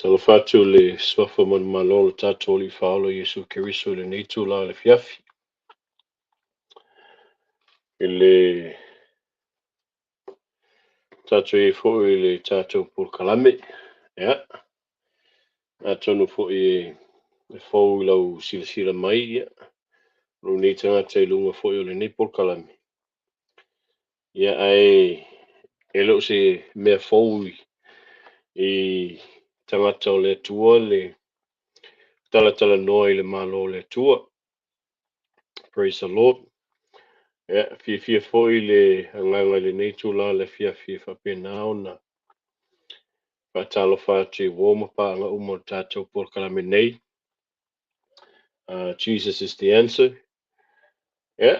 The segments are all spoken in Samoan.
Talofa atu i le Suafa manumalo o le tatou Alii Faaola Iesu Keriso i lenei itula o le afiafi. I le tatou i ai foi i le tatou polokalame. Ia, atonu foi e fou i lau silasila mai, ia, lou nei tagata i luga foi o lenei polokalame. Ia, ae e le o se mea fou i tagata o le Atua le talatalanoa i le Malo o le Atua. Praise the Lord. Ia, fiafia foi le agaga i lenei itula o le afiafi e faapena ona faatalofa atu i uo ma paaga uma o le tatou polokalame nei. Jesus is the answer. Ia,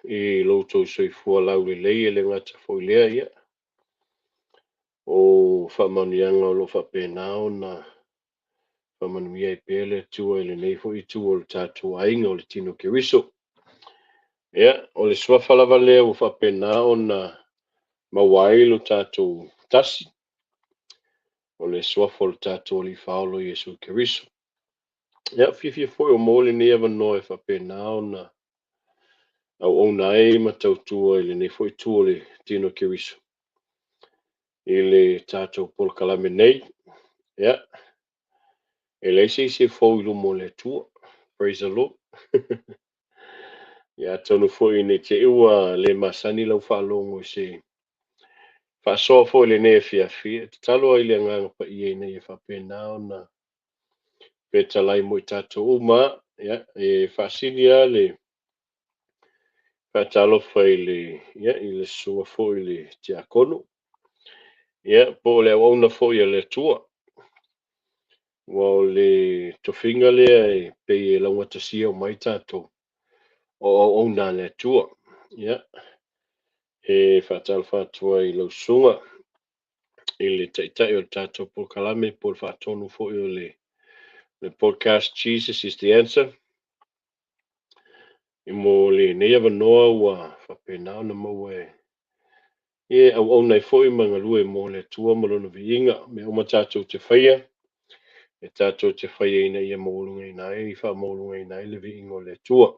i lo outou soifua laulelei e le gata foi lea, ia, o faamanuiaga o lo o faapena ona faamanuia ai pea le Atua i lenei foi itu o le tatou aiga o le tino Keriso. Ia, o le suafa lava lea ua faapena ona maua ai lo tatou tasi, o le suafa o le tatou Alii Faaola Iesu Keriso. Ia, fiafia foi o maua lenei avanoa e faapena ona auauna ai ma tautua i lenei foi itu o le tino Keriso i le tatou polokalame nei. Ia, e leai se isi e fou i luma o le Atua. Praise the Lord. Ia, atonu foi ne i te i ua le masani lau faalogo i se faasoa foi i lenei afiafi, e tatalo ai le Agaga Paia ina ia faapena ona fetalai mo i tatou uma. Ia, e faasili lava le faatalofa i le, ia, i le susuga foi i le tiakono, ia, po o le auauna foi a le Atua. Aua o le tofiga lea e pei e laugatasia uma ai tatou, o auauna a le Atua. Ia, e faatalofa atu ai i lau susuga i le Taitai o le tatou polokalame po o le faatonu foi o le podcast Jesus is the Answer. I mo lenei avanoa ua faapena ona maua e auauna ai foi ma galue mo le Atua ma lona viiga. Mea uma tatou te faia, e tatou te faia ina ia maualugaina ai, faamaualugaina ai le viiga o le Atua.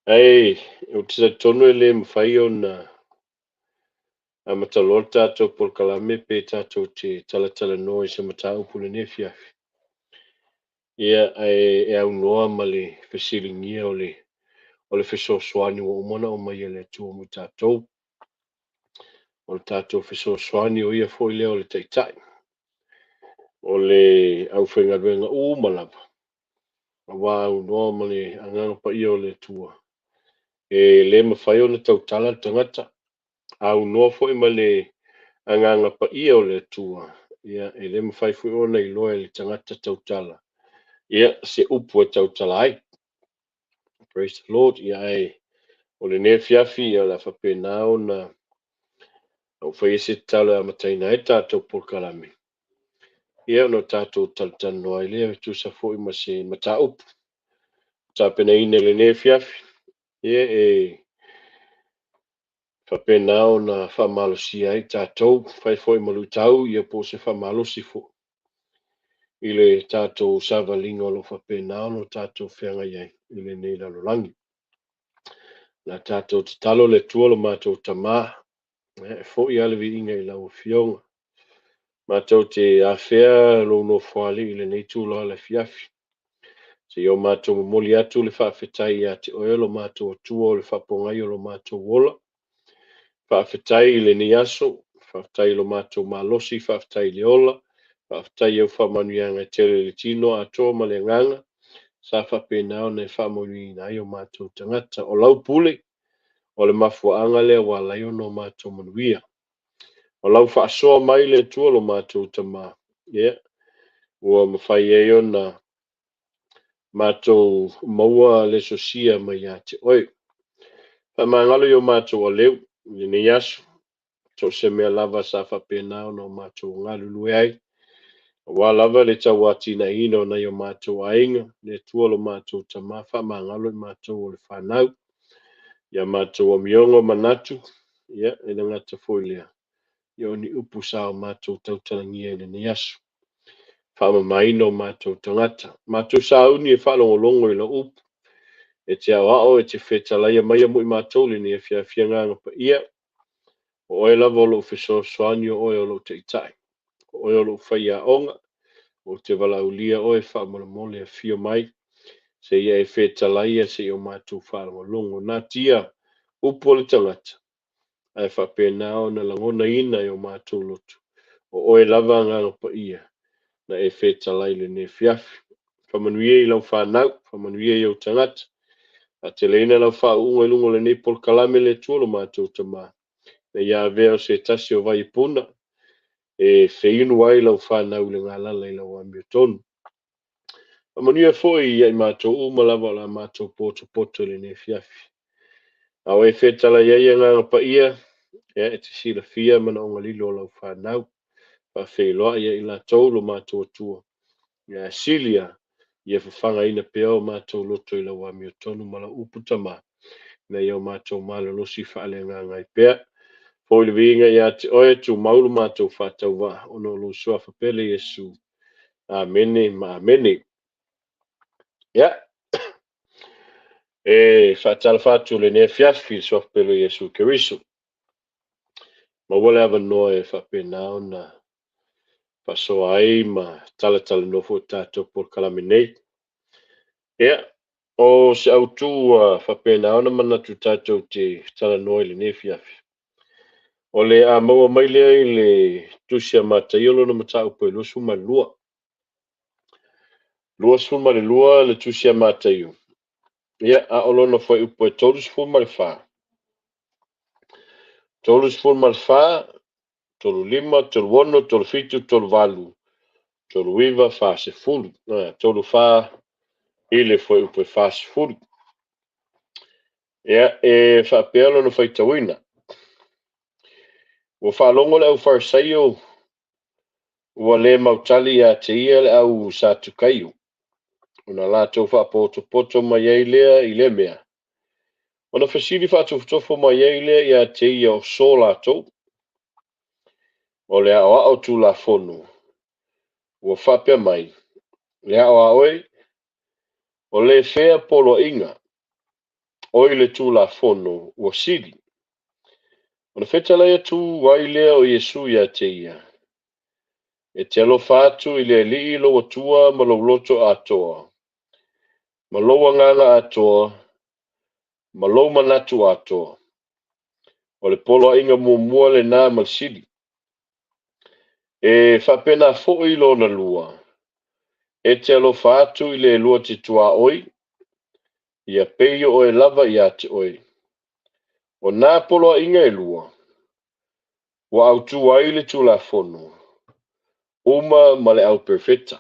Ae ou te talitonu e le mafai ona amata loa le tatou polokalame pe tatou te talatalanoa i se mataupu i lenei afiafi. Ia, ae e aunoa ma le fesiligia o le fesoasoani ua uma ona aumai e le Atua mo tatou. O le tatou fesoasoani o ia foi lea o le Taitai, o le aufaigaluega uma lava, aua aunoa ma le Agaga Paia o le Atua. E le mafai ona tautala le tagata, aunoa foi ma le Agaga Paia o le Atua, ia, e le mafai foi ona iloa e le tagata tautala, ia, se upu e tautala ai. Praise the Lord. Ia, ae o lenei afiafi, ia, o le a faapena ona ou faia se tatalo e amataina ai le tatou polokalame. Ia, ona tatou talatalanoa ai lea e tusa foi ma se mataupu tapenaina i lenei afiafi. Ia, e faapena ona faamalosia ai tatou, fai foi ma luitau, ia po o se faamalosi foi i le tatou savaliga o lo o faapena ona tatou feagai ai i lenei lalolagi. La tatou tatalo le Atua lo matou Tamā, e foi lava le viiga i lau Afioga. Matou te afea lou nofoalii i lenei itula o le afiafi. Seia o matou momoli atu le faafetai ia te oe lo matou Atua o le faapogai o lo matou ola. Faafetai i lenei aso, faafetai i lo matou malosi, faafetai i le ola, faafetai i au faamanuiaga e tele i le tino atoa ma le agaga, sa faapena ona e faamanuiaina ai o matou tagata. O lau pule, o le mafuaaga lea ua ala ai ona o matou manuia. O lau faasoa mai le Atua lo matou Tamā, ia, ua mafai ai ona matou maua le sosia mai ia te oe. Faamagalo i o matou aleu i lenei aso, so o se mea lava sa faapena ona o matou galulue ai, aua lava le tauatinaeina o nai o matou aiga, le Atua lo matou Tamā, faamagalo i matou o le fanau, ia matou amioga o manatu, ia, e le gata foi lea, Ia o ni upu sa o matou tautalagia i lenei aso. Faamamaina o matou tagata. Matou sauni e faalogologo i lau upu. E te aoao e te fetalaia maia mo i matou lenei afiafi Agaga Paia. O oe lava o lou fesoasoani, o oe o lou taitai. O oe o lou faiaoga. Ou te valaaulia oe faamolemole afio mai. Seia e fetalaia seia o matou faalogologo. Natia upu o le tagata, ae faapena ona lagonaina e o matou loto. O oe lava Agaga Paia, na e fetalai lenei afiafi. Faamanuia i lau fanau, faamanuia i ou tagata. Faateleina lau faauuga i luga o lenei polokalame le Atua lo matou Tama. Na ia avea o se tasi o vai e puna, e feinu ai lau fanau i le galala i lau amiotonu. Faamanuia foi ia i matou uma lava o la matou potopoto i lenei afiafi. A o e fetalai ai Agaga Paia, ia e te silafia manaoga lilo o lau fanau. Faafeiloai ia i latou lo matou Atua. Ia silia, ia fafagaina pea o matou loto i lau amiotonu ma lau upu Tama, ina ia o matou malolosi faaleagaga ai pea. Foi le viiga ia te oe, tumau lo matou faatauvaa, ona o lou suafa pele Iesu. Amene ma amene. Ia, e faatalofa atu lenei afiafi i le suafa pele o Iesu Keriso. Maua le avanoa e faapena ona faasoa ai ma talatalanoa foi tatou polokalame nei. Ia, o se autu ua faapena ona manatu tatou te talanoa i lenei afiafi. O le a maua mai lea i le tusi a Mataio lona mataupu e 22. 22 le tusi a Mataio. Ia, a o lona fuaiupu e 34. 34, 35, 36, 37, 38, 39, 40. 34 i le fuaiupu e 40. Ia, e faapea lona faitauina. Ua faalogo le aufarisaio ua le mautali ia te ia le au Satukaio, ona latou faapotopoto mai ai lea i lea mea. Ona fesili faatofotofo mai ai lea ia te ia o so latou. O le aoao Tulafono, ua faapea mai, le ao a oe, o le fea poloaiga, o i le Tulafono ua sili. Ona fetalai atu ai lea o Iesu ia te ia, e te alofa atu i le Alii lou Atua ma lou loto atoa, ma lou agaga atoa, ma lou manatu atoa. O le poloaiga muamua lena ma le sili. E faapena foi lona lua, e te alofa atu i le lua te tuaoi, ia pei o oe lava ia te oe. O nā poloaiga e lua, ua autu ai le Tulafono, uma ma le au perfeta.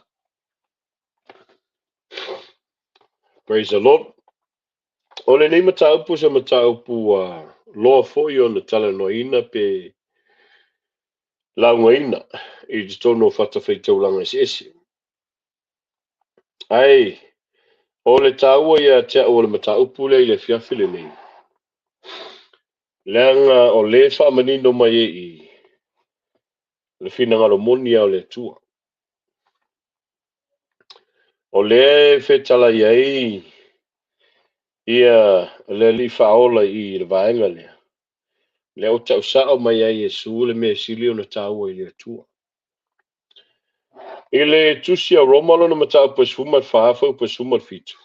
Praise the Lord. O lenei mataupu se mataupu ua loa foi ona talanoaina pe laugaina i totonu o fatafaitaulaga eseese. Ae o le taua ia te au o le mataupu lea i le afiafi lenei, leaga o le faamanino mai e i le finagalo moni a o le Atua. O lea e fetalai ai ia le Alii Faaola i le vaega lea, lea ua tausao mai ai Iesu le mea sili ona taua i le Atua. I le tusi a Roma lona mataupu e 14 fuaiupu e 17,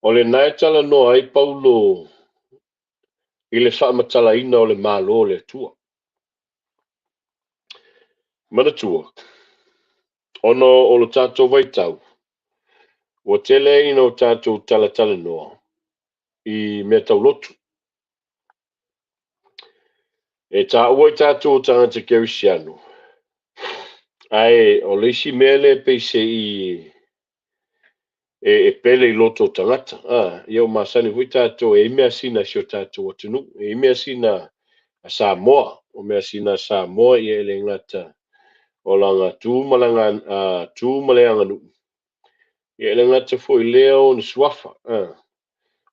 o lena e talanoa ai Paulo i le faamatalaina o le Malo o le Atua. Manatua, ona o lo tatou vaitau, ua tele ina o tatou talatalanoa i mea taulotu. E taua i tatou tagata kerisiano, ae o le isi mea lea pei se i e pele i loto o tagata. Ia o masani foi tatou e i measina a si o tatou atunuu, e i measina a Samoa. O measina a Samoa ia e le gata o laga tu ma laga tu ma le aganuu, ia e le gata foi lea o na suafa.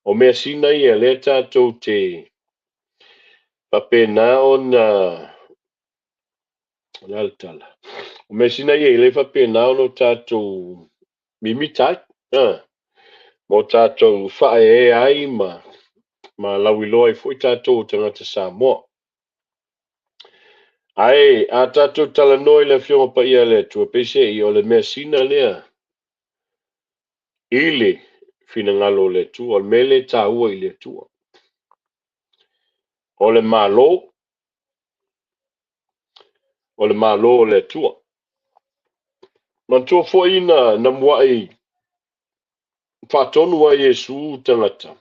O measina ia lea tatou te faapena ona O le a le tala? O measina ia e le faapena ona o tatou mimita ai, a, ma o tatou faaeaea ai ma lauiloa ai foi tatou o tagata Samoa. Ae a tatou talanoa i le Afioga Paia a le Atua, peiseai o le measina lea i le finagalo o le Atua, o le mea lea e taua i le Atua. O le Malo, o le Malo o le Atua. Manatua foi na muai faatonu ai Iesu tagata.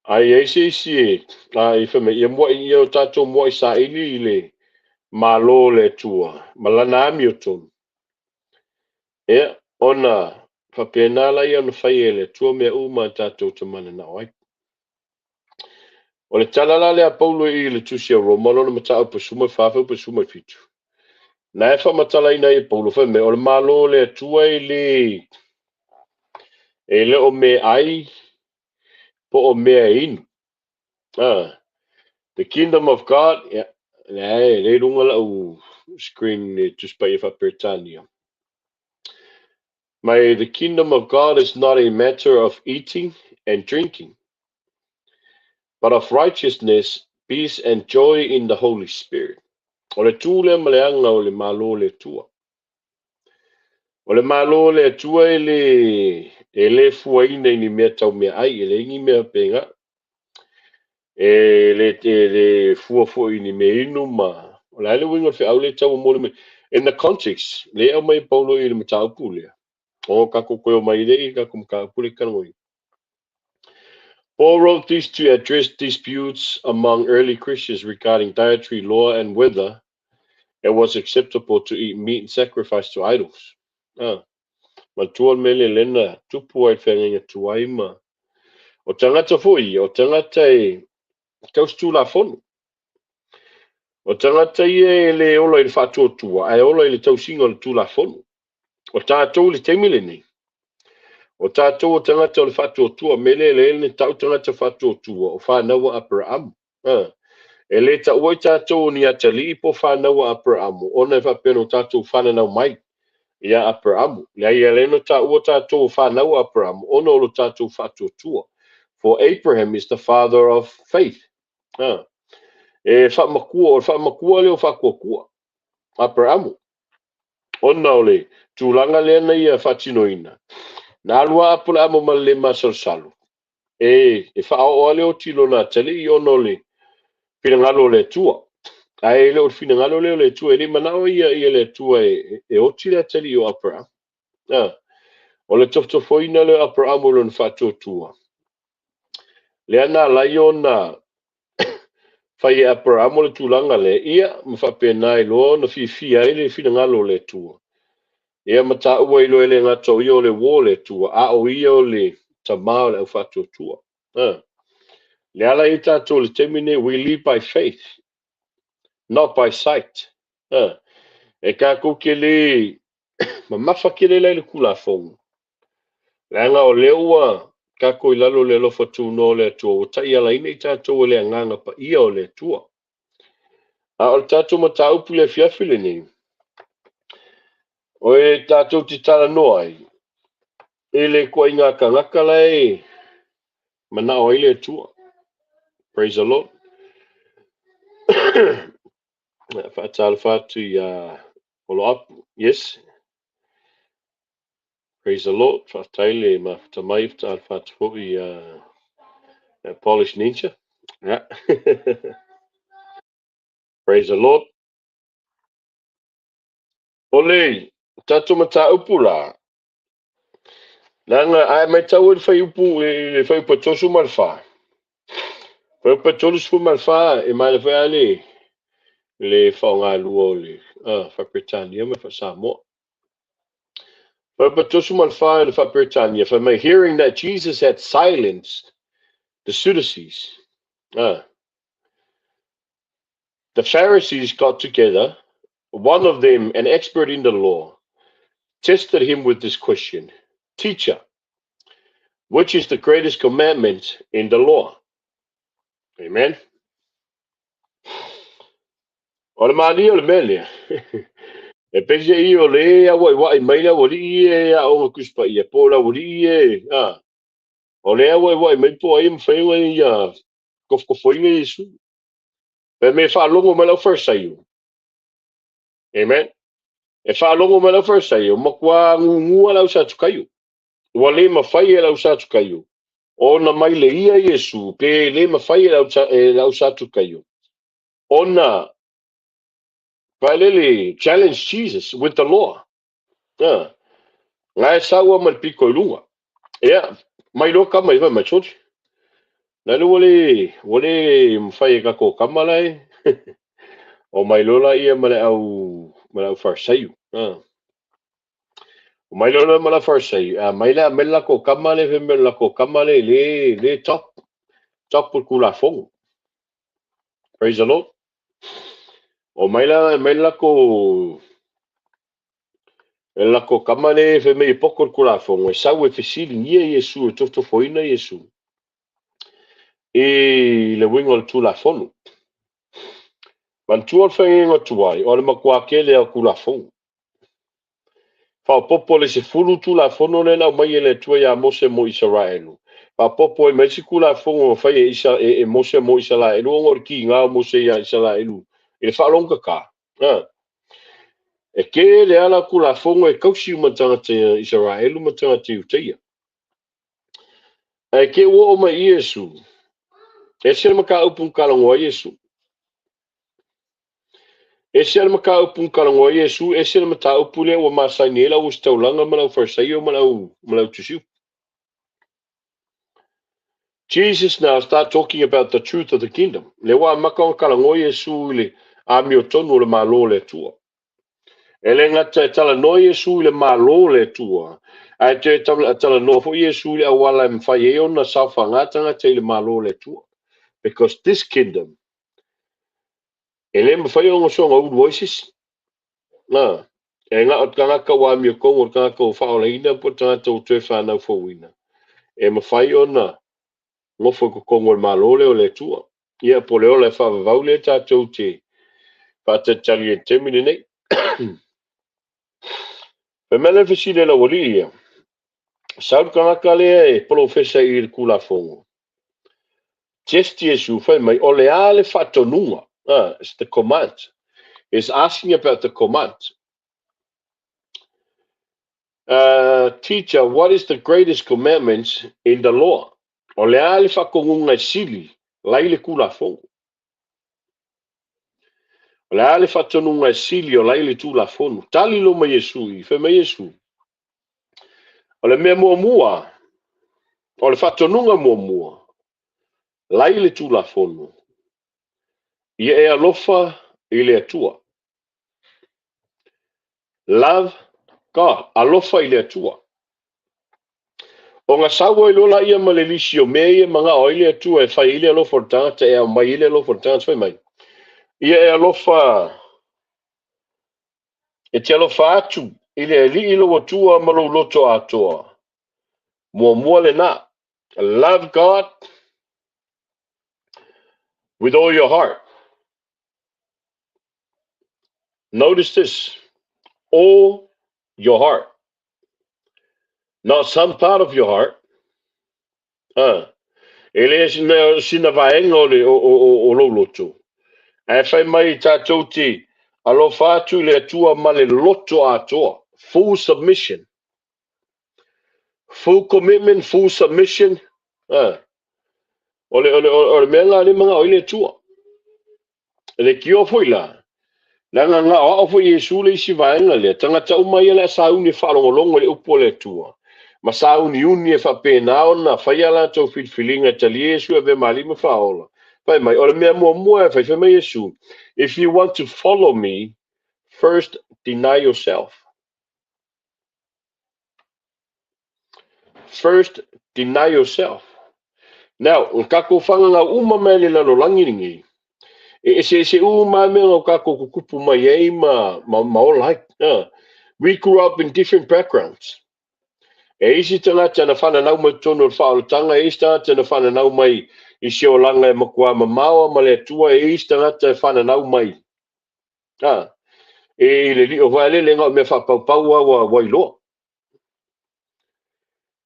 A i ai se isi e a fai mai, ia muai ia o tatou muai saili i le Malo o le Atua ma lana amiotonu. Ia, ona faapena laia ona fai e le Atua mea uma a tatou te mananao ai. O le tala la lea a Paulo i le tusi a Roma, lona mataupu 14 fuaiupu 17. Na e faamatalaina ai e Paulo, fai mai, o le Malo o le Atua e le o meaai po o mea e inu. The kingdom of God, ia, leai, le i luga lau screen e Tusi Paia Faa-Peretania. May the kingdom of God is not a matter of eating and drinking, but of righteousness, peace and joy in the Holy Spirit. O le tu lea ma le aga o le Malo o le Atua. O le Malo o le Atua e le fuaina i ni mea tau meaai, e leai ni mea pena. E le fua foi i ni mea inu ma o le a le uiga o le feau le tau mo le mai. In the context, le au mai Paulo i le mataupu lea. O tatou toe o mai le i tatou mataupu le talanoa. Paul wrote this to address disputes among early Christians regarding dietary law and whether it was acceptable to eat meat sacrificed to idols. Ah. Matua mele lena tupu ai whenga tuai ma. O tangata foi, o tangata e tausi tulafono. O tagata ia e le ola i le faatuatua, ae ola i le tausiga o le tulafono. O tatou i le taimi lenei, o tatou o tagata o le faatuatua, mele le le tau tagata faatuatua, o fanau a Aperaamu. E le taua i tatou o ni atalii po o fanau a Aperaamu, ona e faapea o tatou fananau mai ia Aperaamu. Leai, e le na taua tatou o fanau a Aperaamu, ona o lo tatou faatuatua. For Abraham is the father of faith. E faamakua, o le faamakua lea o faatuatua, Aperaamu. Ona o le tulaga lea na ia faatinoina. Na alu a Aperaamu ma le le masalosalo. E faaoo lea o tilo na atalii ona o le finagalo o le Atua. Ae le o le finagalo lea o le Atua, e le manao ia le Atua e oti le atalii o Aperaamu. O le tofotofoina lea o Aperaamu i lona faatuatua. Lea na alai ona fai e Aperaamu le tulaga lea, ia ma faapena i loa ona fiafia ai le finagalo o le Atua. Ia ma taua i loa e le gata o ia o le uo o le Atua, a o ia o le tamā o le au faatuatua. Le ala i tatou le taimi nei, we live by faith, not by sight. E tatou te le mamafa tele la i le Tulafono. Leaga o lea ua tatou i lalo o le alofa tunoa o le Atua, ua taialaina i tatou e le Agaga Paia o le Atua. A o le tatou mataupu i le afiafi lenei, o e tatou te talanoa ai, i le ituaiga tagata la e manao ai le Atua. Praise the Lord. Faatalofa atu ia Oloapu. Yes. Praise the Lord. Faafetai le mafuta mai, faatalofa atu foi ia Polish Ninja. Yeah. Praise the Lord. O le tatou mataupu la, leaga a e matau i le fuaiupu i le fuaiupu 34. Fuaiupu 34 e maea foi lava le faaaogalua o le Faa-Peretania ma le Faa-Samoa. Fuaiupu 34 i le Faa-Peretania, fai mai, hearing that Jesus had silenced the Sadducees. The Pharisees got together, one of them, an expert in the law, tested him with this question: "Teacher, which is the greatest commandment in the law?" Amen. O le malie o le mea lea, e peiseai o lē auaiuaʻi mai le aualii ia e aoga Tusi Paia, po o le aualii ia e, a, o lea e auaiuaʻi mai po o ai e mafai ona ia tofotofoina Iesu. Fai mai e faalogo mai le aufarisaio. Amen. E faalogo mai le aufarisaio, matua gugu le au Satukaio. Ua le mafai e le au Satukaio ona maileia Iesu, pe le mafai e le au Satukaio ona faelele challenge Jesus with the law. Ah. Nga e saua ma le pito i luga. Ia, mai loa kama i fai mai, soli. La le ua le mafai e tatou kama la e. O mai loa la ia ma le au Farisaio. Ah. O mai loa ma le au Farisaio. A mai la mai la ko kama le fe me la ko kama le le le top top o Tulafono. Praise the Lord. O mai la mai la ko e la ko kama le fe me poko le Tulafono e sau e fesiligia Iesu e tofotofoina Iesu i le uiga o le Tulafono. Manatua le faiga tuai, o le matua tele o Tulafono. Faaopoopo le 10 Tulafono lea na aumai e le Atua ia Mose mo Isaraelu. Faaopoopo ai ma isi Tulafono na fai e, Isa, e Mose mo Isaraelu, ona o le kiga o Mose ia Isaraelu i le faalogogata. Ah. E tele ala Tulafono e tausi uma tagata Isaraelu ma tagata Iutaia. Ae ke ua oo mai i Iesu, ese le mataupu na talanoa ai Iesu. Ese le mataupu na talanoa ai Iesu, ese le mataupu lea ua masani ai le auositaulaga ma le aufarisaio ma le autusiupu. Jesus now start talking about the truth of the kingdom. Le ua amata ona talanoa Iesu i le amiotonu o le Malo o le Atua. E le gata e talanoa Iesu i le Malo o le Atua, ae toe talanoa foi Iesu i le auala e mafai ai ona saofaga tagata i le Malo o le Atua. Because this kingdom, e le mafai ona soona ulu ai se isi. Na, e na o le tagata ua amiotonu, o le tagata ua faaolaina po o le tagata ua toe fanau fouina. E mafai ona nofo i totonu o le Malo lea o le Atua. Ia, po o le ola e faavavau lea tatou te faatalitali i le taimi lenei. Fai mai le fesili a le aualii ia, sau le tagata lea e polofesa i le Tulafono. Test Iesu, fai mai, o le a le faatonuga? Ah, it's the command. It's asking about the command. Teacher, what is the greatest commandment in the law? O le a le faatonuga e sili lai le Tulafono? O le a le faatonuga e sili o lai le Tulafono? Tali lo mai Iesu i, fai mai Iesu. O le mea muamua, o le faatonuga muamua, lai le Tulafono, ia e alofa i le Atua. Love God, alofa i le Atua. O nga sau ai loa ia ma le lisi o mea ia manao ai le Atua e fai ai le alofa o le tagata e aumai ai le alofa o le tagata fai mai. Ia e alofa e te alofa atu i le Alii lou Atua ma lou loto atoa. Muamua lena. Love God with all your heart. Notice this. All your heart. Not some part of your heart. Ah. E le sina vaega o le o lou loto. Ae fai mai tatou te alofa atu i le Atua ma le loto atoa. Full submission. Full commitment, full submission. Ah. O le mea la le manao i le Atua. E le kio foi la. Leaga nga o ao foi Iesu le isi vaega lea. Tagata uma ia le sauni e faalogologo i le upu o le Atua. Ma sauniuni e faapena ona faia latou filifiliga e talia Iesu e avea ma Alii ma Faaola. Fai mai, o le mea muamua e fai, fai mai Iesu, if you want to follow me, first deny yourself. First deny yourself. Now, o tatou fagagau uma mai le lalolagi lenei, e eseese uma mea o tatou tutupu mai ai ma ola ai. We grew up in different backgrounds. E isi tagata na fananau mai totonu o le faaolataga, e isi tagata na fananau mai i se olaga e matua mamao ma le Atua, e isi tagata e fananau mai. A, e i le lio foi lele na o mea faapaupau lava ua iloa.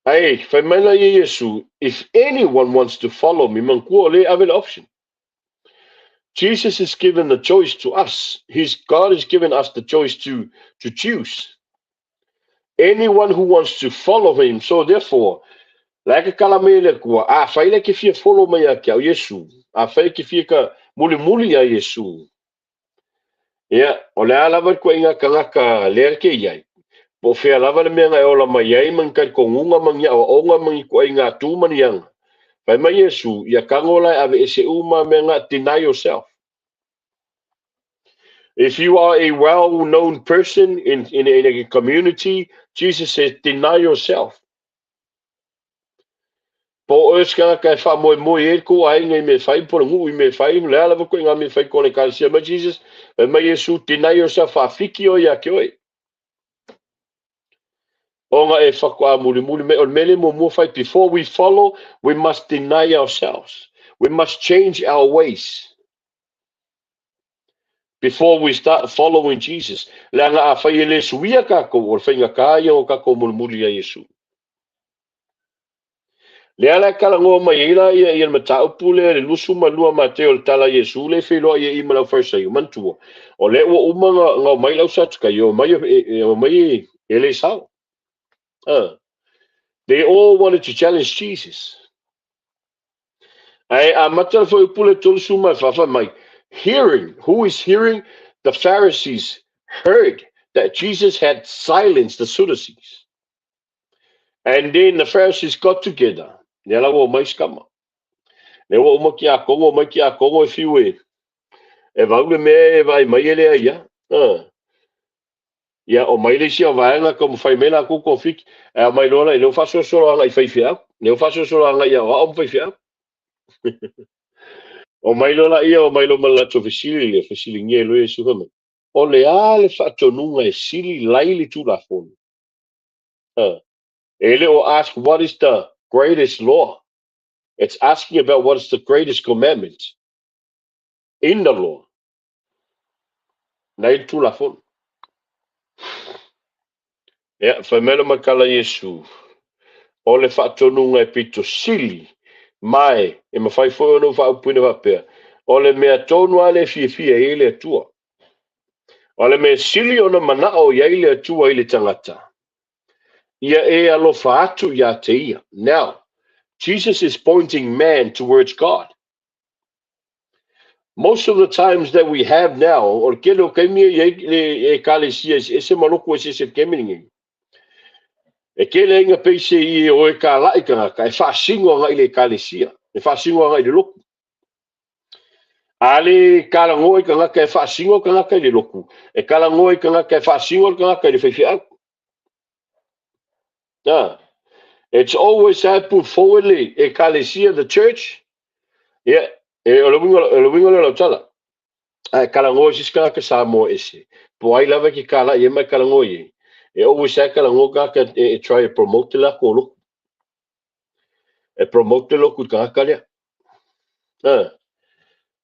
Ae, fai mai la ia Iesu, if anyone wants to follow me, manatua o lea e ave le option. Jesus has given the choice to us. His God has given us the choice to choose. Anyone who wants to follow him. So therefore, la e tatala mai e le Atua, afai la e te fia follow mai ia te au Iesu, afai e te fia ka mulimuli ia Iesu, ia, o le a lava le ituaiga tagata lea te i ai, po o fea lava le mea na e ola mai ai ma ni talitonuga ma ni aoaoga ma ni ituaiga tu ma ni aga, fai mai Iesu, ia tago la e aveese uma mea na, deny yourself. If you are a well-known person in a community, Jesus says, deny yourself. Po o oe se tagata e faamoemoe ai le tou aiga i mea e fai po o le nuu i mea e fai, o le a lava ituaiga mea e fai i totonu o le Ekalesia mai Jesus, fai mai Iesu, deny yourself, faafiki oe ia te oe. Ona e faatoa mulimuli mai, o le mea lea e muamua fai, before we follow, we must deny ourselves. We must change our ways. Before we start following Jesus. Leaga afai e le suia tatou, o le faigata ia o tatou mulimuli ia Iesu. Lea la e talanoa mai ai la ia le mataupu lea i le 22 Mateo o le tala a Iesu lea e feiloai ai ma le aufaisaio. Manatua, o lea ua uma ona omai le au Satukaio, omai e omai e le sao. They all wanted to challenge Jesus. Ae amata le fuaiupu le 34 fai mai, Hearing, who is hearing? The Pharisees heard that Jesus had silenced the Sadducees. And then the Pharisees got together. Lea la ua omai isi tama. Lea ua uma tiakono, omai tiakono e fiu e, e vau le mea e vaai mai e lea ia. Ia, omai le isi vaega taumafai mai latou togafiti, ae omai loa la i lea ua faasolosolo agai i faifeau, lea ua faasolosolo agai i aoao ma faifeau. Omai loa laia, omai loa ma le latou fesili lea, fesiligia ai loa Iesu fai mai, O le a le faatonuga e sili lai le Tulafono? E le o ask what is the greatest law. It's asking about what is the greatest commandment in the law. Nai le Tulafono. Ia, fai mai le matala Iesu, o le faatonuga e pito sili, mae, e mafai foi ona ou faaupuina faapea, o le mea tonu lava lea e fiafia i ai le Atua. O le mea sili ona manao i ai le Atua i le tagata, ia e alofa atu ia te ia. Now, Jesus is pointing man towards God. Most of the times that we have now, o le tele o taimi e i ai le Ekalesia eseese ma lotu eseese i le taimi lenei, e tele ai na peise i e o e kālaʻi tagata e faasino agai i le Ekalesia, e faasino agai i le lotu. A le talanoa i tagata e faasino tagata i le lotu, e talanoa i tagata e faasino le tagata i le faifeau. Ah, it's always I put forward le Ekalesia, the church, yeah, e, o le uiga, o le uiga lea o lau tala. Ae talanoa i se isi tagata Samoa ese, po o ai lava e te kālaʻi ai ma e talanoa i ai. E always lava e talanoa tagata e try e promote le latou lotu. E promote le lotu i le tagata lea. Ah.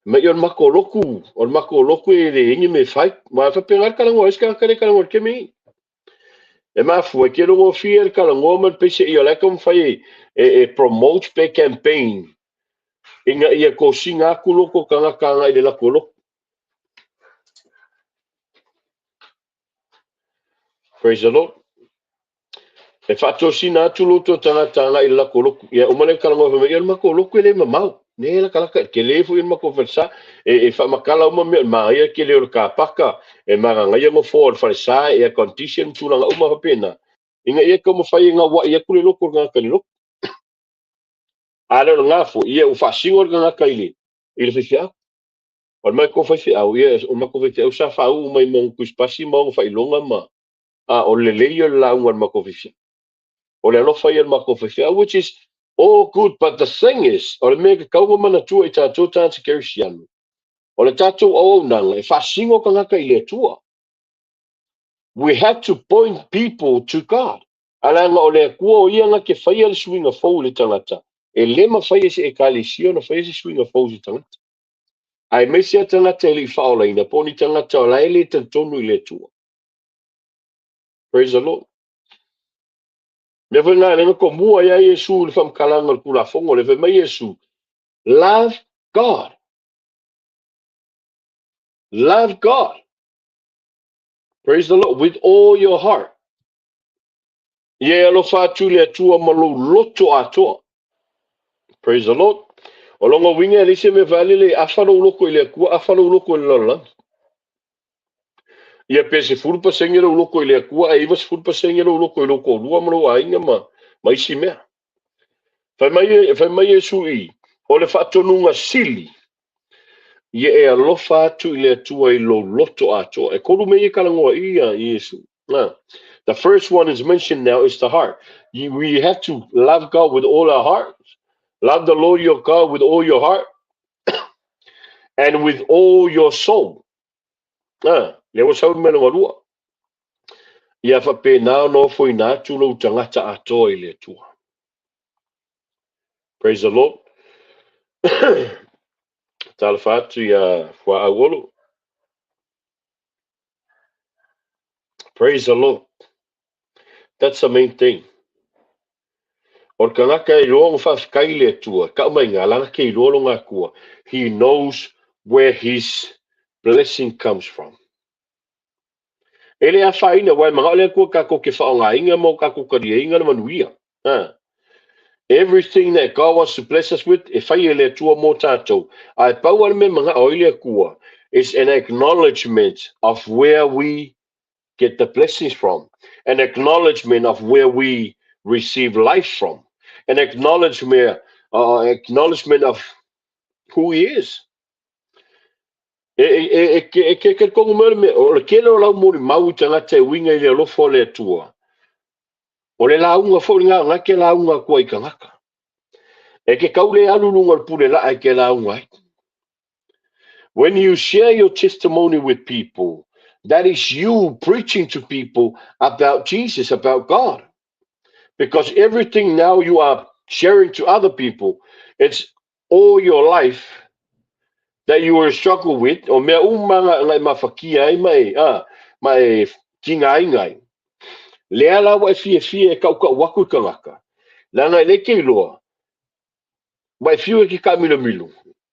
Mai o le matou lotu, o le matou lotu e leai ni mea e fai. Aua e faapena le talanoa a isi tagata lea e talanoa i le taimi nei. E mafua, e tele gofie le talanoa ma le peiseai o la e taumafai e promote pe campaign ina ia tosina atu loko tagata agai i le latou lotu. Praise the Lord. E faatosina atu lo outou tagata agai i le latou lotu. Ia uma lea talanoa fai mai, ia o le matou lotu e le mamao. Ne latalata, e tele foi le matou falesa. E faamatala uma mea o le manaia le tele o le kapaka, e magagaia nofoa o le falesa, e air condition ma tulaga uma faapena, ina ia taumafai e gauai atu le lotu o le tagata i le lotu. A lea o lena foi, ia ua faasino le tagata i le i le faifeau. O le matou faifeau, ia o le matou faifeau sa faauu mai ma ona tusipasi ma ona faailoga ma, a o le lelei ia o le lauga a le matou faifeau. O le alofa ia o le matou faifeau, which is all good, but the thing is, o le mea e tatau ona manatua i tatou tagata kerisiano, o le tatou auaunaga e faasino tagata i le Atua. We have to point people to God. A leaga o le Atua o ia na te faia le suiga fou i le tagata, e le mafai e se Ekalesia ona faia se suiga fou i se tagata. Aemaise lava tagata e le i faaolaina, po o ni tagata o la e le talitonu i le Atua. Praise the Lord. Mea foi lena lea na tomua ai Iesu i le faamatalaga o le Tulafono, lea fai mai Iesu, love God. Love God. Praise the Lord with all your heart. Ia e alofa atu i le Atua ma lou loto atoa. Praise the Lord. O lona uiga e leai se mea faalele, afa lou loto i le Atua, afa lou loto i le lalolagi. Ia pe 10% lou loto i le Atua, ae 90% lou loto i lou toalua ma lou aiga ma, ma isi mea. Fai mai, fai mai Iesu i, o le faatonuga sili, ia e alofa atu i le Atua i lou loto atoa. E kolu mea ia talanoa i ia Iesu. Na. The first one is mentioned now is the heart. We have to love God with all our heart. Love the Lord your God with all your heart and with all your soul. Na, lea ua sau le mea lona lua. Ia faapena ona ofoina atu lou tagata atoa i le Atua. Praise the Lord. Talofa atu ia Fuaau Olo. Praise the Lord. That's the main thing. O le tagata e iloa ona faafetai i le Atua, tau mai ina, lana ke iloa lona Atua. He knows where his blessing comes from. E le afaina, aua e manao le Atua tatou te faaaogaina ma o tatou taliaina le manuia. Ha. Everything that God wants to bless us with, e fai e le Atua mo tatou. Ae pau lava le mea e manao ai le Atua, is an acknowledgement of where we get the blessings from, an acknowledgement of where we receive life from, an acknowledgement, acknowledgement of who He is. E, e, e, e, e, e, ke kongu mea le mea, o le tele o lau molimau i tagata e uiga i le alofa o le Atua, o le lauga foi lena, na ke lauga atu ai i tagata. E ke kau le alu i luga o le pule laa e ke lauga ai. When you share your testimony with people, that is you preaching to people about Jesus, about God. Because everything now you are sharing to other people, it's all your life that you were struggle with, o mea uma nga, nga e mafakia ai ma e, a, ma e tigaina ai. Lea la ua e fiafia e kaukau aku i tagata. Leaga e le ke iloa, ua e fiu e ke kaamilomilo,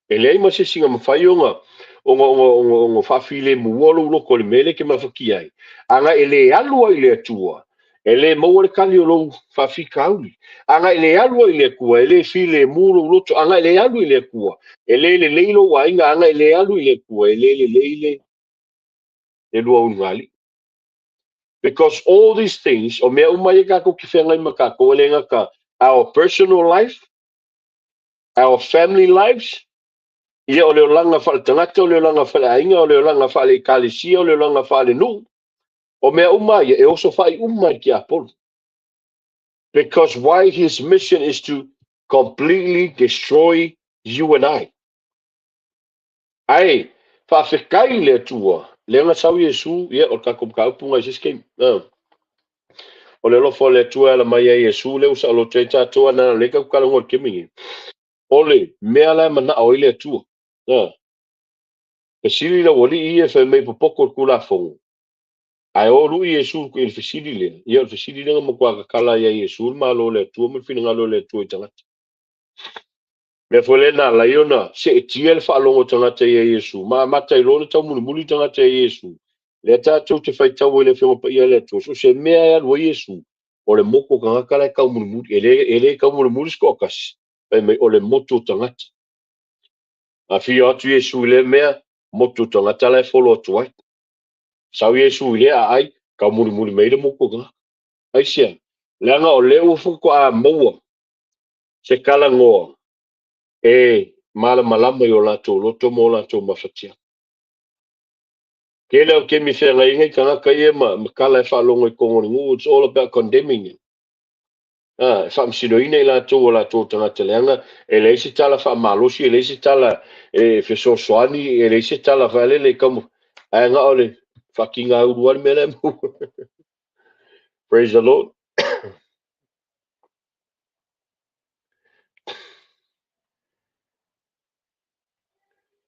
e leai ma se isi na mafai ona ona ona ona ona faafilemua lou loto i le mea lea e te mafatia ai. Ana e le alu ai i le Atua, e le maua le tali o lou faafitauli. Ana e le alu ai i le Atua, e le filemu lou loto. Ana e le alu i le Atua, e le lelei lou aiga. Ana e le alu i le Atua, e le lelei le le luaulugalii. Because all these things, o mea uma ia tatou te feagai ma tatou, e le gata our personal life, our family lives, ia o le olaga faaletagata, o le olaga faaleaiga, o le olaga faale-ekalesia, o le olaga faalenuu, o mea uma ia e oso fai uma i le tiapolo. Because why his mission is to completely destroy you and I. Ae, faafetai i le Atua, lea na sau Iesu, ia, o le tatou mataupu na i se isi taimi. O le alofa o le Atua e ala mai ai Iesu, lea ua saoloto ai tatou, a na o lea tatou talanoa i le taimi nei. O le mea la e manao ai le Atua. Fesili le aualii ia fai mai popoto i le Tulafono, ae o lui Iesu i le fesili lea, ia o le fesili lea na matua tatala ai e Iesu le Malo o le Atua ma le finagalo o le Atua i tagata. Mea foi lea na ala ai ona seetia le faalogo o tagata ia Iesu, ma amata ai loa ona taumulimuli tagata ia Iesu. Lea tatou te faitau ai i le Afioga Paia a le Atua, so o se mea e alu ai Iesu, o le motu o tagata la e taumulimuli, e le, e le taumulimuli se toatasi, fai mai o le motu o tagata. Afio atu Iesu i lea mea, motu o tagata la e folo atu ai. Sau Iesu i lea aai, taumulimuli mai le motu o tagata. Aisea? Leaga o lea ua faatoa maua se talanoa e malamalama i o latou loto ma o latou mafatia. Tele o kemi feagaiga i tagata ia ma, ma tala e faalogo i totonu o le nuu, it's all about condemning them. Ah, e faamasinoina i latou o latou tagata leaga, e leai se tala faamalosi, e leai se tala e fesoasoani, e leai se tala faalele e tau, ae na o le faatigaulu lava le mea la e maua. Praise the Lord.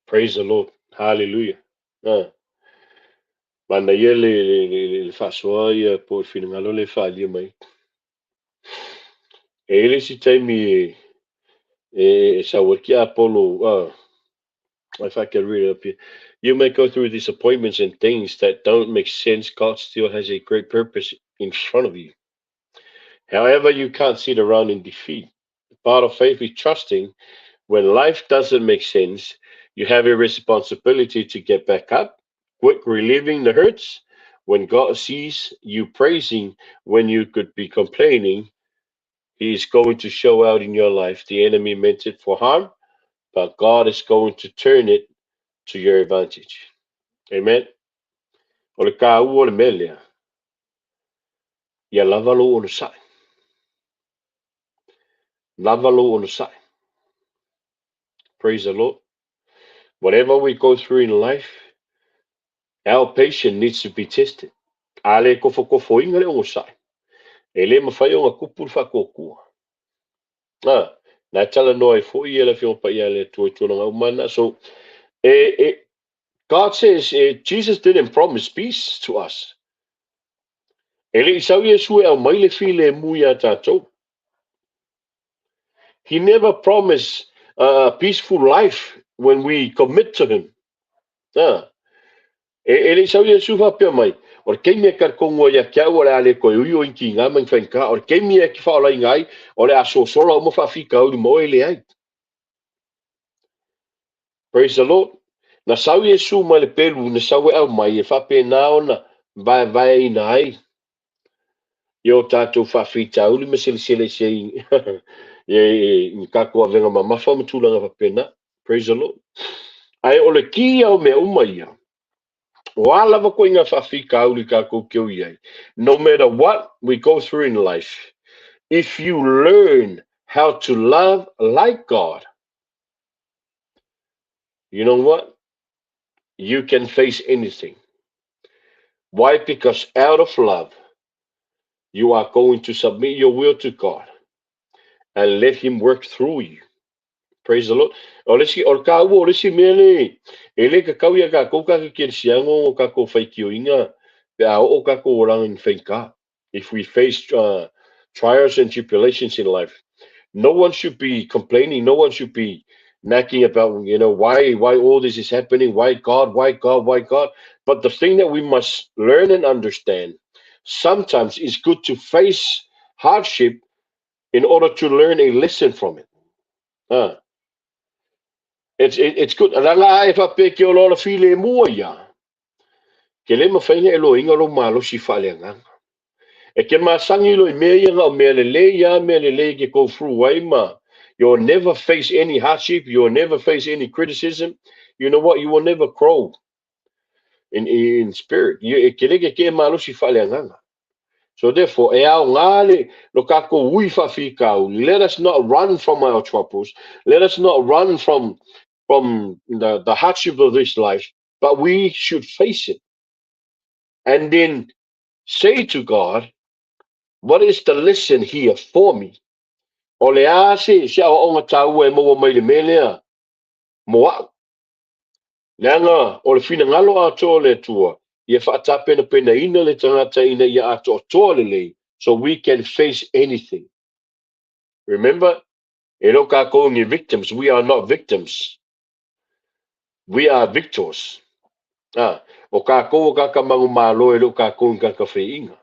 Praise the Lord. Hallelujah. Ah. Manaia le faasoa ia po o le finagalo le faaalia mai. E i ai le isi taimi e sau ai tiapolo, if I can read it up here. You may go through disappointments and things that don't make sense. God still has a great purpose in front of you. However, you can't sit around in defeat. Part of faith is trusting when life doesn't make sense, you have a responsibility to get back up, quit reliving the hurts. When God sees you praising when you could be complaining, He is going to show out in your life. The enemy meant it for harm, but God is going to turn it to your advantage. Amen. O le kāua o le mea lea, ia lava lou onosai. Lava lou onosai. Praise the Lord. Whatever we go through in life, our patience needs to be tested. A le kofokofoina le onosai, e le mafai ona tupu le faatuatua. Ah, na talanoa ai foi ia le Afioga Paia a le Atua i tulaga uma na. So, God says, Jesus didn't promise peace to us. E le i sau Iesu e aumai le filemu iā tatou. He never promised a peaceful life when we commit to Him. Ah. E le i sau Iesu faapea mai, o le taimi e talitonu ai ia te au o le a le toe ui o i tiga ma ni faigata, o le taimi e te faaolaina ai, o le a sosola uma faafitauli ma oe, e leai. Praise the Lord. Na sau Iesu mai le pelu, na sau e aumai e faapena ona vaevaeina ai i o tatou faafitauli ma selesele i i tatou avega mamafa ma tulaga faapena. Praise the Lord. Ae o le ki ia o mea uma ia, o a lava ituaiga faafitauli tatou te o i ai, no matter what we go through in life, if you learn how to love like God, you know what? You can face anything. Why? Because out of love, you are going to submit your will to God and let Him work through you. Praise the Lord. O le isi, o le kāua, o le isi mea le, e le kakau ia kākou ka ke kerisiano o kākou faitioina pe a oo kākou olaga i ni faigata. If we face trials and tribulations in life, no one should be complaining, no one should be nagging about, why all this is happening, why God, why God, why God. But the thing that we must learn and understand, sometimes it's good to face hardship in order to learn a lesson from it. Ah. It's good. Leaga a e faapea ke ola ola filemu ia, ke le mafai ona e loiga lou malosi faaleagaga. E ke masani loa i mea ia na o mea lelei lava, mea lelei e te go through ai ma you'll never face any hardship, you'll never face any criticism. You know what? You will never grow in spirit. You, e ke le ke ke malosi faaleagaga. So therefore, e aoga le lo kākou ui faafitauli. Let us not run from our troubles. Let us not run from the hardship of this life, but we should face it. And then say to God, what is the lesson here for me? O le a se aoaoga taua e maua mai le mea lea mo au. Leaga o le finagalo atoa o le Atua, ia faatapenapenaina le tagata ina ia atoatoa lelei, so we can face anything. Remember, e le o kākou ni victims, we are not victims. We are victors. Ah, o kākou o kāka manumalo e le o kākou ni kāka faiaina.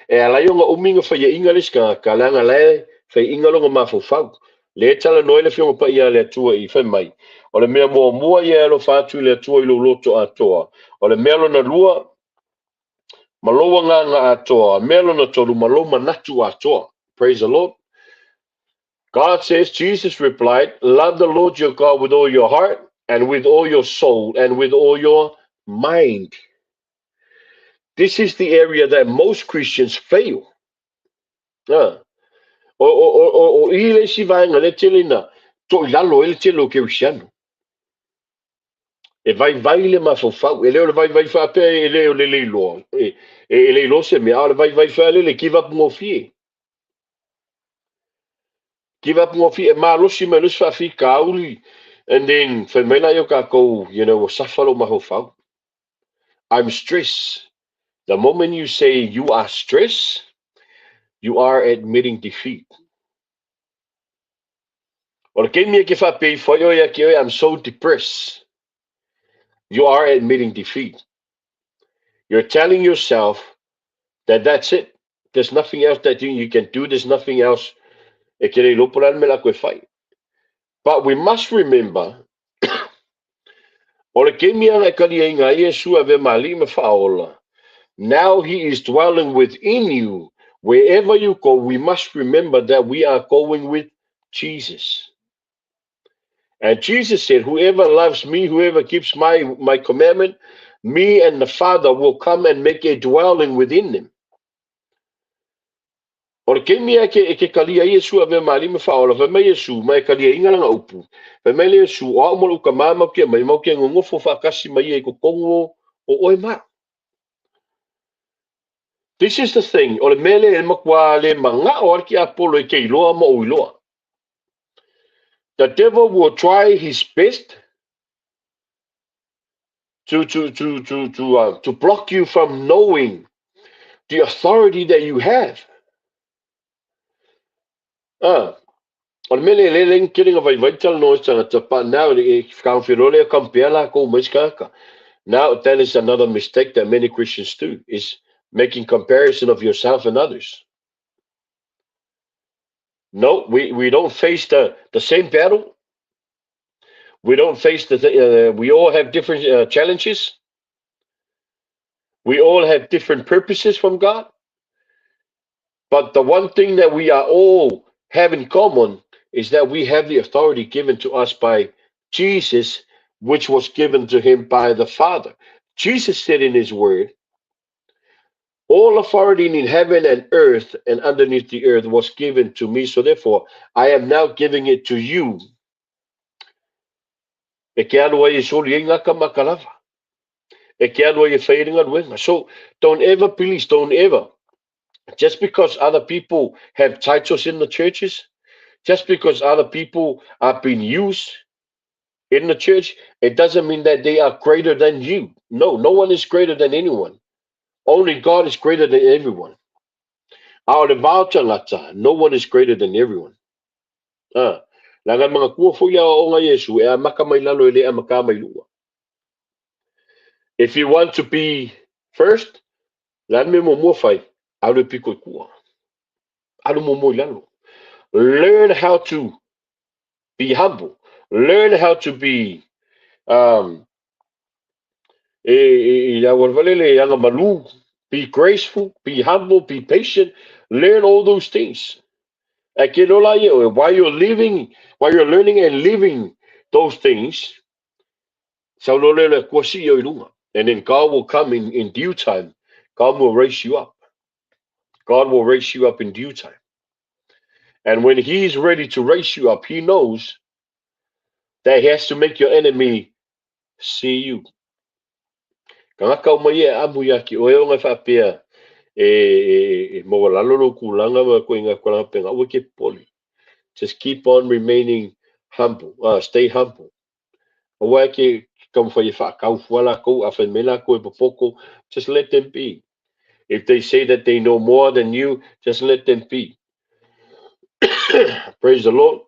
E ala ai ona umi ona faiaina le isi tagata, leaga la e faiaina lona mafaufau. Lea e talanoa ai le Afioga Paia a le Atua i fai mai, o le mea muamua ia e alofa atu i le Atua i lou loto atoa. O le mea lona lua, ma lou agaga atoa. Mea lona tolu, ma lou manatu atoa. Praise the Lord. God says, Jesus replied, love the Lord your God with all your heart and with all your soul and with all your mind. This is the area that most Christians fail. Ah. O i le isi vaega le tele na toilalo ai le tele o kerisiano. E vaivai le mafaufau. E le o le vaivai faapea e le o le leiloa. E leiloa se mea, a o le vaivai faale le give up gofie. Give up gofie e malosi mai loa se faafitauli. And then fai mai laia o kākou, ua safa lou mafaufau. I'm stressed. The moment you say you are stressed, you are admitting defeat. O le keimi e ke whaapea ifo ai oe ia te oe, I'm so depressed. You are admitting defeat. You're telling yourself that that's it. There's nothing else that you can do. There's nothing else e ke le iloa po o le a le mea o le a toe fai. But we must remember, o le keimi ana e kaliaina ai Iesu e avea ma alii ma faaola, now he is dwelling within you. Wherever you go, we must remember that we are going with Jesus. And Jesus said, whoever loves me, whoever keeps my commandment, me and the Father will come and make a dwelling within them. O le keimi e ke, e ke kalia ai Iesu e avea ma alii ma faaola, fai mai Iesu, ma e kaliaina lana upu, fai mai le Iesu, o au ma lou Tama matou te aumai, matou te nonofo faatasi ma ia i totonu o, o oe ma au. This is the thing, o le mea lea e matua le manao a le tiapolo e te iloa ma ou iloa. The devil will try his best to block you from knowing the authority that you have. Ah, o le mea lea lea lea tele na vaivai talanoa i se tagata, but now e whakaawhiro lea compare lākou ma isi tagata. Now that is another mistake that many Christians do, is making comparison of yourself and others. No, we don't face the same battle. We don't face the, we all have different challenges. We all have different purposes from God. But the one thing that we are all have in common is that we have the authority given to us by Jesus, which was given to him by the Father. Jesus said in his word, all authority in heaven and earth and underneath the earth was given to me. So therefore, I am now giving it to you. E ke alu ai e soli ai ngā kama ka lava. E ke alu ai e whai le galuega. So don't ever, please, don't ever, just because other people have titles in the churches, just because other people are being used in the church, it doesn't mean that they are greater than you. No, no one is greater than anyone. Only God is greater than everyone. A o le vao tagata, no one is greater than everyone. Ah, leaga e manatua foi le aoaoga a Iesu, e amata mai lalo e le amata mai lua. If you want to be first, le a le mea muamua fai, alu e piko i tua. Alu muamua i lalo. Learn how to be humble. Learn how to be e, e, e auala le aga malu. Be graceful, be humble, be patient. Learn all those things. E ke lola ia oe, while you're living, while you're learning and living those things, sau loa lea o le Atua sii oe i luga. And then God will come in due time. God will raise you up. God will raise you up in due time. And when he is ready to raise you up, he knows that he has to make your enemy see you. Tagata uma ia e amu ia te oe ona e faapea e, e, e maualalo lou tulaga ma koe ngā tulaga pena, aua e ke popole. Just keep on remaining humble, stay humble. Aua e ke taumafai e faataufua lakou, a fai mai lakou e popoto, just let them be. If they say that they know more than you, just let them be. Praise the Lord.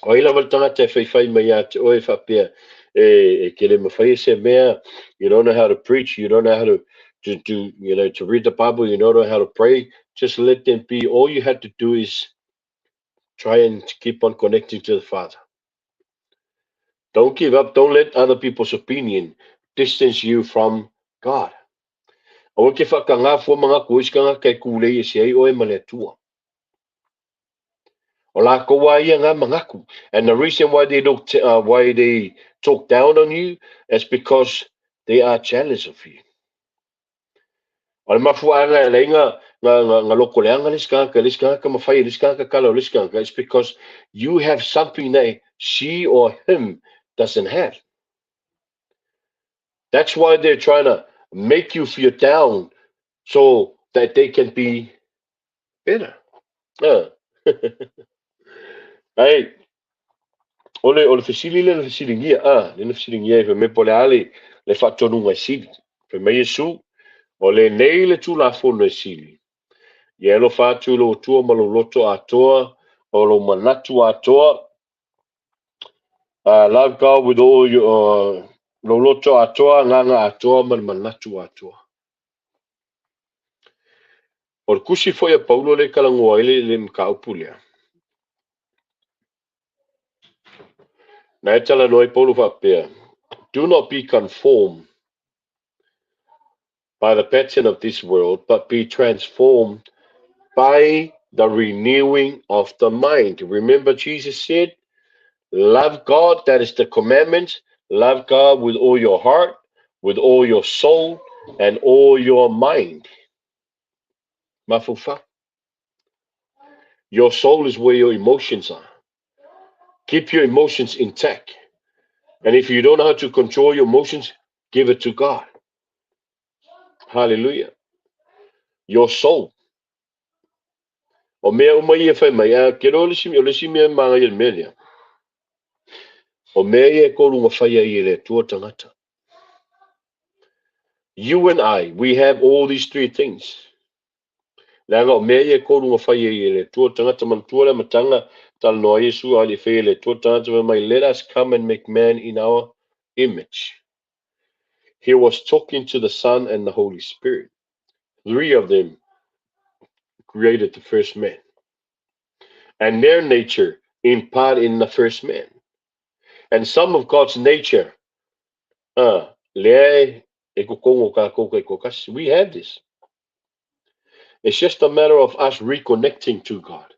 O ai lava le tagata e faifai mai ia te oe e faapea, e, e ke le mawhai e se mea, you don't know how to preach, you don't know how to do, to read the Bible, you don't know how to pray, just let them be. All you have to do is try and keep on connecting to the Father. Don't give up. Don't let other people's opinion distance you from God. Aua ke whakangā fua manaku o isi tagata e kūlei ese ai oe ma le Atua. O lākou a ia ngā manaku. And the reason why they look why they talk down on you is because they are jealous of you. O le mafuaaga e ala ai nga nga nga nga loko leaga le isi tagata, le isi tagata ma fai e le isi tagata tala o le isi tagata, it's because you have something that she or him doesn't have. That's why they're trying to make you feel down so that they can be better. Ai, O le fesili lea na fesiligia, lea na fesiligia e fai mai po o le a le faatonuga e sili. Fai mai Iesu, o lenei le Tulafono e sili. Ia alofa atu i lou Atua ma lou loto atoa, o lou manatu atoa. Love God with all your, lou loto atoa, agaga atoa ma le manatu atoa. O le tusi foi a Paulo le talanoa ai le mataupu lea. Na e talanoa ai Paulo faapea, "Do not be conformed by the pattern of this world, but be transformed by the renewing of the mind." Remember, Jesus said, "Love God," that is the commandment. Love God with all your heart, with all your soul, and all your mind. Mafufa. Your soul is where your emotions are. Keep your emotions intact. And if you don't know how to control your emotions, give it to God. Hallelujah. Your soul. O mea uma ia fai mai, a ke o le isi, o le isi mea manaia i le mea lea. O mea ia e kolu faia i le Atua tagata. You and I, we have all these three things. Leaga o mea ia e kolu faia i le Atua tagata manatua le amataga talanoa Iesu a le faia le Atua tagata fai mai, "Let us come and make man in our image." He was talking to the Son and the Holy Spirit. Three of them created the first man. And their nature in part in the first man. And some of God's nature, lea e kokongo kākou kai kokasi. We have this. It's just a matter of us reconnecting to God.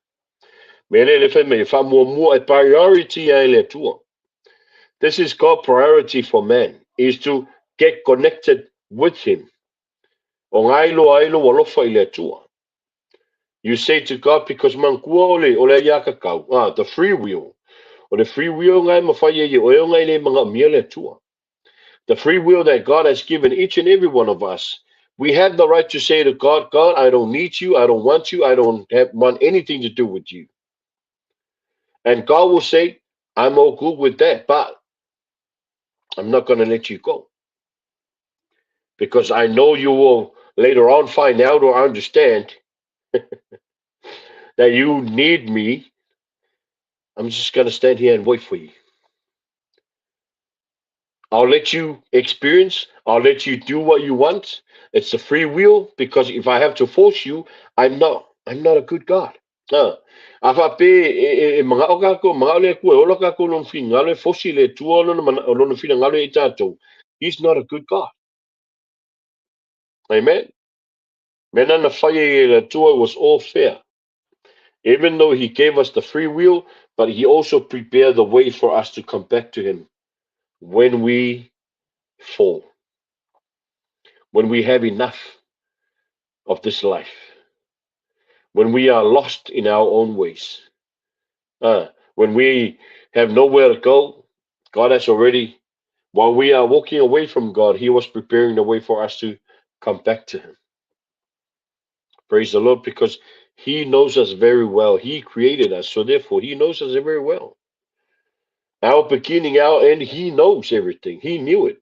Me le le fai mai, whaamuamua e priority ai le Atua. This is God's priority for man, is to get connected with him. O ngai lo ai lo alofa i le Atua. You say to God, because manatua o le ia kakau, the free will. O le free will ngai mawhai e o e o ngai le manaomia le Atua. The free will that God has given each and every one of us, we have the right to say to God, "God, I don't need you, I don't want you, I don't want anything to do with you." And God will say, "I'm all good with that, but I'm not going to let you go. Because I know you will later on find out or understand that you need me. I'm just going to stand here and wait for you. I'll let you experience. I'll let you do what you want. It's a free will, because if I have to force you, I'm not a good God." A whape e mangao kākou, mangao le Atua e ola kākou lona finagalo e fosi le Atua lona finagalo i tātou. He's not a good God. Amen. Mena na whai e le Atua was all fair. Even though he gave us the free will, but he also prepared the way for us to come back to him when we fall, when we have enough of this life, when we are lost in our own ways, when we have nowhere to go. God has already, while we are walking away from God, he was preparing the way for us to come back to him. Praise the Lord, because he knows us very well. He created us, so therefore he knows us very well. Our beginning, our end, he knows everything. He knew it.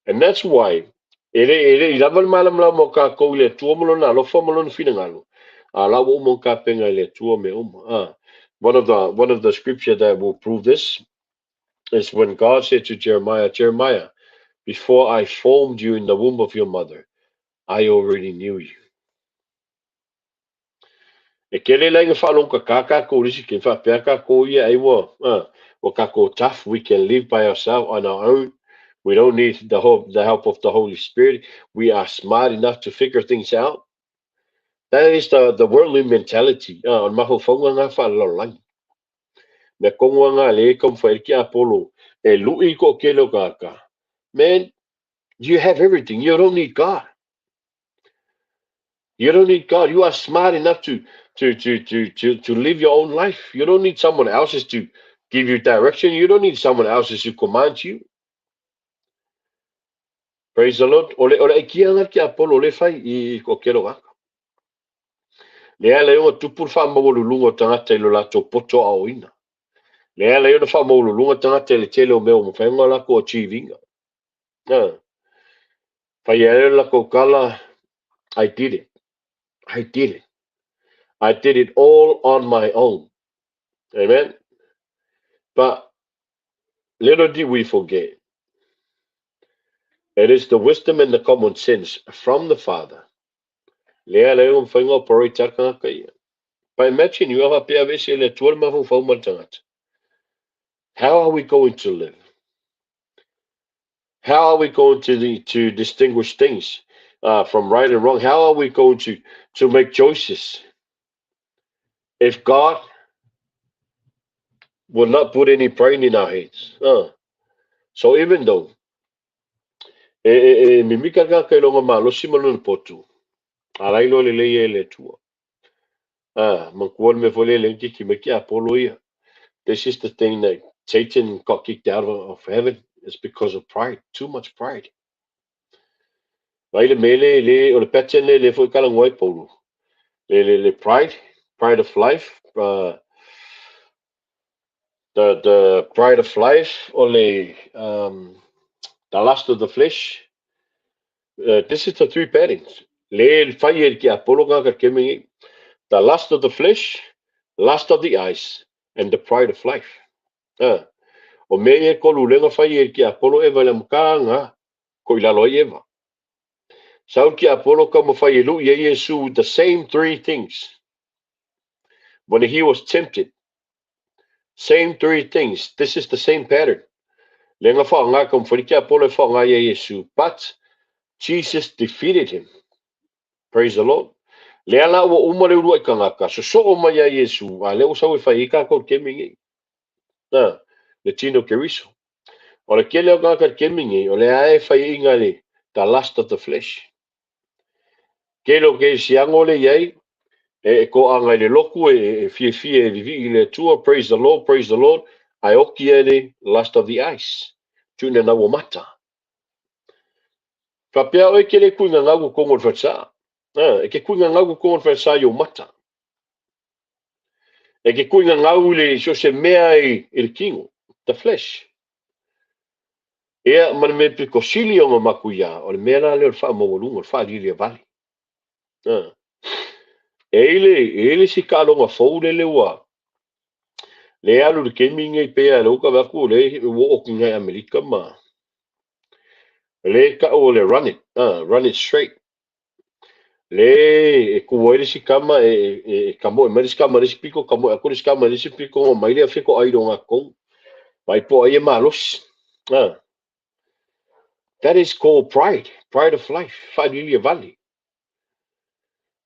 And that's why, e le, i lava le malamalama o kākou i le Atua ma lona alofa ma lona finagalo. A la ua uma ka penga i le Atua me uma. One of the scripture that will prove this is when God said to Jeremiah, "Jeremiah, before I formed you in the womb of your mother, I already knew you." E kele lai nga whalong ka kākou risi ke whapea kākou ia ai ua kākou tough, we can live by ourselves on our own. We don't need the help of the Holy Spirit. We are smart enough to figure things out. That is the worldly mentality. On maho whaunga ngā whalalolai. Me kongo ngā le kam whae ki Apollo. E lui ko kelo kaka. Man, you have everything. You don't need God. You don't need God. You are smart enough to live your own life. You don't need someone else's to give you direction. You don't need someone else's to command you. Praise the Lord. Ole e kia ngā ki Apollo le whai i ko kero kaka. Le ala ua tupu wha mawalulunga o tangata i lo lato poto a oina. Lea ala ai ona faamaualuluga tagata i le tele o mea ua mafai ona latou achieve ina. Fai ai le latou tala, "I did it. I did it. I did it all on my own." Amen. But little did we forget, it is the wisdom and the common sense from the Father. Lea ala ai ona mafai ona operate ai le tagata ia. But imagine you faapea aveese e le Atua le mafaufau ma le tagata. How are we going to live? How are we going to distinguish things from right and wrong? How are we going to make choices if God will not put any brain in our heads? So even though e mimika le tagata i lona malosi ma lona potu, a la iloa lelei e le Atua. Ah, manatua le mea foi lea le kiki mai tiapolo ia. This is the thing that Satan got kicked out of heaven. It's because of pride, too much pride. Vai le mea le, le, o le pattern le le foi talanoa ai Paulo. Le pride, pride of life, the pride of life, o le the lust of the flesh. This is the three patterns. Le fai e le tiapolo tagata kemi nei. The lust of the flesh, lust of the eyes, and the pride of life. O mea ia e tolu lea na fai e le tiapolo Eva i le amataga, ko i lalo ai Eva. Sau le tiapolo taumafai e lui ai Iesu with the same three things. When he was tempted, same three things. This is the same pattern. Lea na faaaoga taumafai le tiapolo e faaaoga ia Iesu. But Jesus defeated him. Praise the Lord. Lea la ua uma le uluai tagata, sosoo mai ia Iesu, a lea ua sau e fai ai tatou i le taimi nei. Le tino Keriso. O le tele o tagata i le taimi nei, o lea e fai aiga le the lust of the flesh. Tele o kerisiano le i ai, e toaga i le lotu e fiafia e vivii i le Atua, praise the Lord, praise the Lord, ae oti ai le lust of the eyes, tuuina nau o mata. Faapea oe ke le kuiga gau totonu o le falesa. E ke kuiga gau totonu o le falesa i ou mata. E ke kuiga gau i le so se mea i le tino, the flesh. Ia, ma le mea pito sili ona matuia, o le mea la lea o le faamaualuga, o le faaliliavale. E i le isi taaloga fou lele ua le alu i le taimi lenei pei lava o lea ua tau vaai atu o lea ua oo atu i Amerika ma le tau o le run it, run it straight. Le e tu ai le isi tama e kamoe mai le isi tama i le isi pito, kamoe atu le isi tama i le isi pito, ona omai lea fetoai i le ogatotonu. Vaai po o ai e malosi. That is called pride, pride of life, faaliliavale.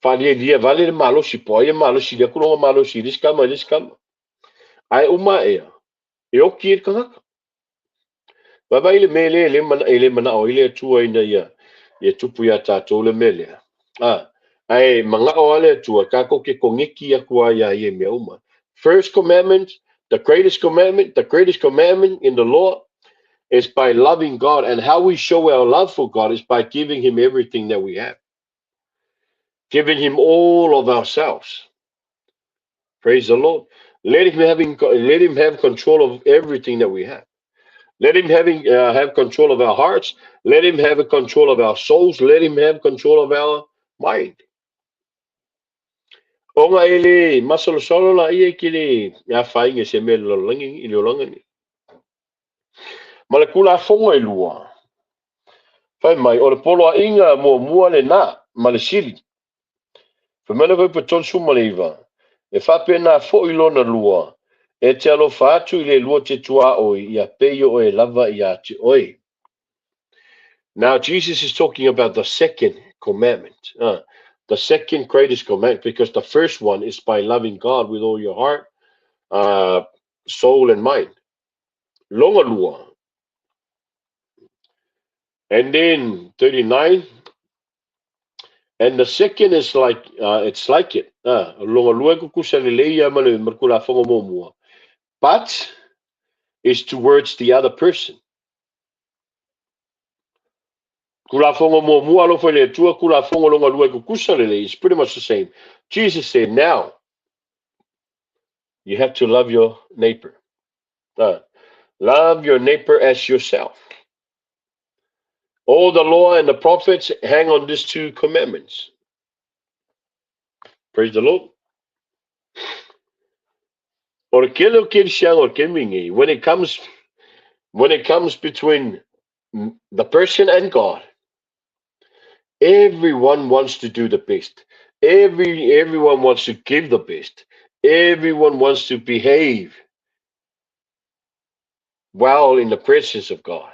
Faaliliavale le malosi, po o ai e malosi i le atu lona malosi i le isi tama i le isi tama. Ae uma ea, e oti ai le tagata. Vaavaai le mea lea e le manao ai le Atua ina ia tupu iā tatou le mea lea. Ae manao lava le Atua tatou te koneti atu lava iā ia i mea uma. First commandment, the greatest commandment, the greatest commandment in the law is by loving God. And how we show our love for God is by giving him everything that we have. Giving him all of ourselves. Praise the Lord. Let him have control of everything that we have. Let him have control of our hearts. Let him have control of our souls. Let him have control of our mind. Ona e le masalosalo la ia ki le afaina i se mea i le lalolagi i le olaga nei. Ma le Tulafono e lua, fai mai, o le poloaiga muamua lenā ma le sili. Fai mai le Fuaiupu 39, e faapena foi lona lua, e te alofa atu i le lua te tuaoi ia pei o oe lava ia te oe. Now Jesus is talking about the second commandment, the second greatest commandment, because the first one is by loving God with all your heart, soul, and mind. Lona lua. And then 39, and the second is like, it's like it. Lona lua e tutusa lelei ia ma le Tulafono muamua. But is towards the other person. Tulafono muamua alofa i le Atua, Tulafono lona lua e tutusa lelei. It's pretty much the same. Jesus said, now, you have to love your neighbor. Love your neighbor as yourself. All the law and the prophets hang on these two commandments. Praise the Lord. O le kele o kerisiano o le kemi nei, when it comes between the person and God, everyone wants to do the best. Everyone wants to give the best. Everyone wants to behave well in the presence of God.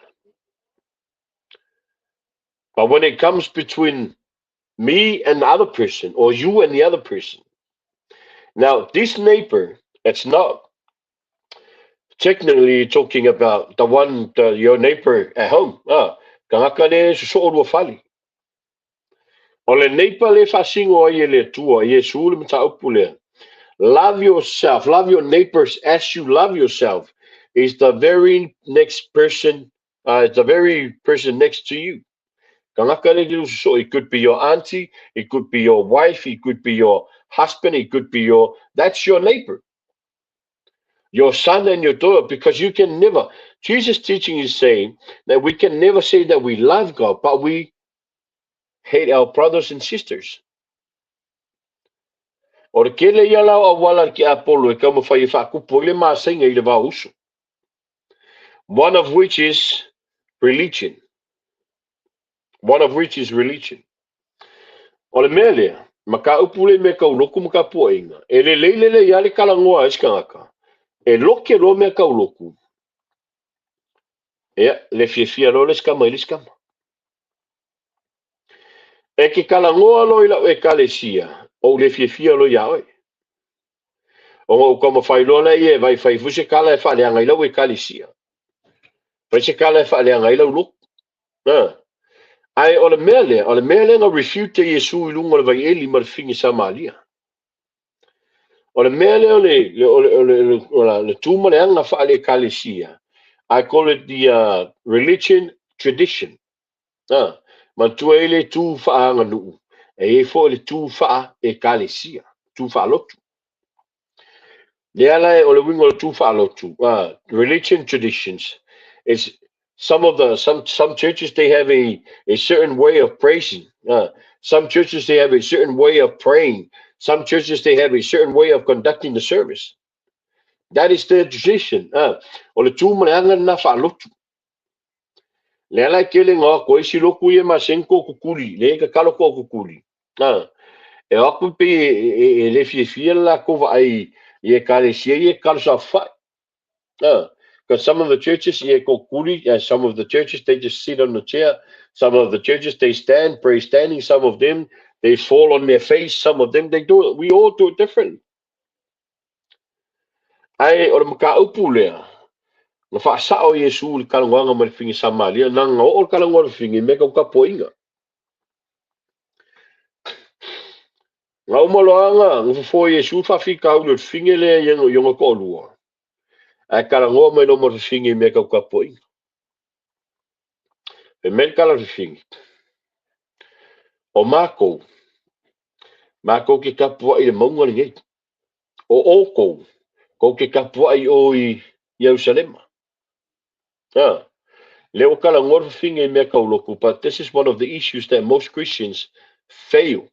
But when it comes between me and the other person, or you and the other person, now this neighbor, it's not technically talking about the one, your neighbor at home. Ah, tagata le sosoo lua fale. O le neighbor le faasigo ai e le Atua, Iesu le mataupu lea. Love yourself, love your neighbors as you love yourself is the very next person, the very person next to you. Tagata le sosoo, it could be your auntie, it could be your wife, it could be your husband, it could be your, that's your neighbor. Your son and your daughter, because you can never, Jesus' teaching is saying that we can never say that we love God, but we hate our brothers and sisters. O le kele ia lau auala ke Apollo e taumafai e faakupu ai le masaiga i le vausu. One of which is religion. One of which is religion. O le mea lea, ma ka upu le mea kauloku ma ka puainga. E le leile le ia le kalangoa e se tagata. E loke loa mea kauloku. Ia, le fiafia loa le sikama i le sikama. E ke kalangoa loa i lau ekalesia, o le fiafia loa ia oe. O ngau ka mawhai loa le ie, vai whai fuse kala e whaaleanga i lau ekalesia. Fai se kala e whaaleanga i lau loku. Na. Ai o le mea lea, o le mea lea na refute Iesu i luga o le vaieli ma le fafine Samaria. O le mea lea o le, le, o le, o le, le, o le, le tu ma le aga faale ekalesia. I call it the religion tradition. Ah, matua i le tu whaaganuu. E e fo le tu whaa ekalesia. Tu whaalotu. Le ala e o le wingo le tu whaalotu. Religion traditions. Is some of the some churches, they have a certain way of praising. Some churches, they have a certain way of praying. Some churches, they have a certain way of conducting the service. That is their tradition. O le tu ma le aga na whaalotu. Le ala ke le ngā ko isi loku ia ma senko kukuli, le ka kalo ko kukuli. E aku pe e le fia fia la ko va ai i e kalesia i e kalo sa whai. Because some of the churches, yeah, kukuli, some of the churches, they just sit on the chair. Some of the churches, they stand, pray standing. Some of them, they fall on their face. Some of them, they do it. We all do it differently. Ai, o le makaupu lea, na whaasao Iesu le kalangoanga ma le fafine Samaria, na nga o le kalangoa le fafine me kau kapoinga. Nga umaloanga, nga fofo Iesu whawhika ulu le fafine lea i nga ko'olua. Ai kalangoa mai no ma le fafine me kau kapoinga. E me le kala fafine. O mākou, mākou ke kapua i le maunga le nei. O ōkou, kou ke kapua i o i Yerusalema. Ah, le o kala ngor fafine i mea kauloku, but this is one of the issues that most Christians fail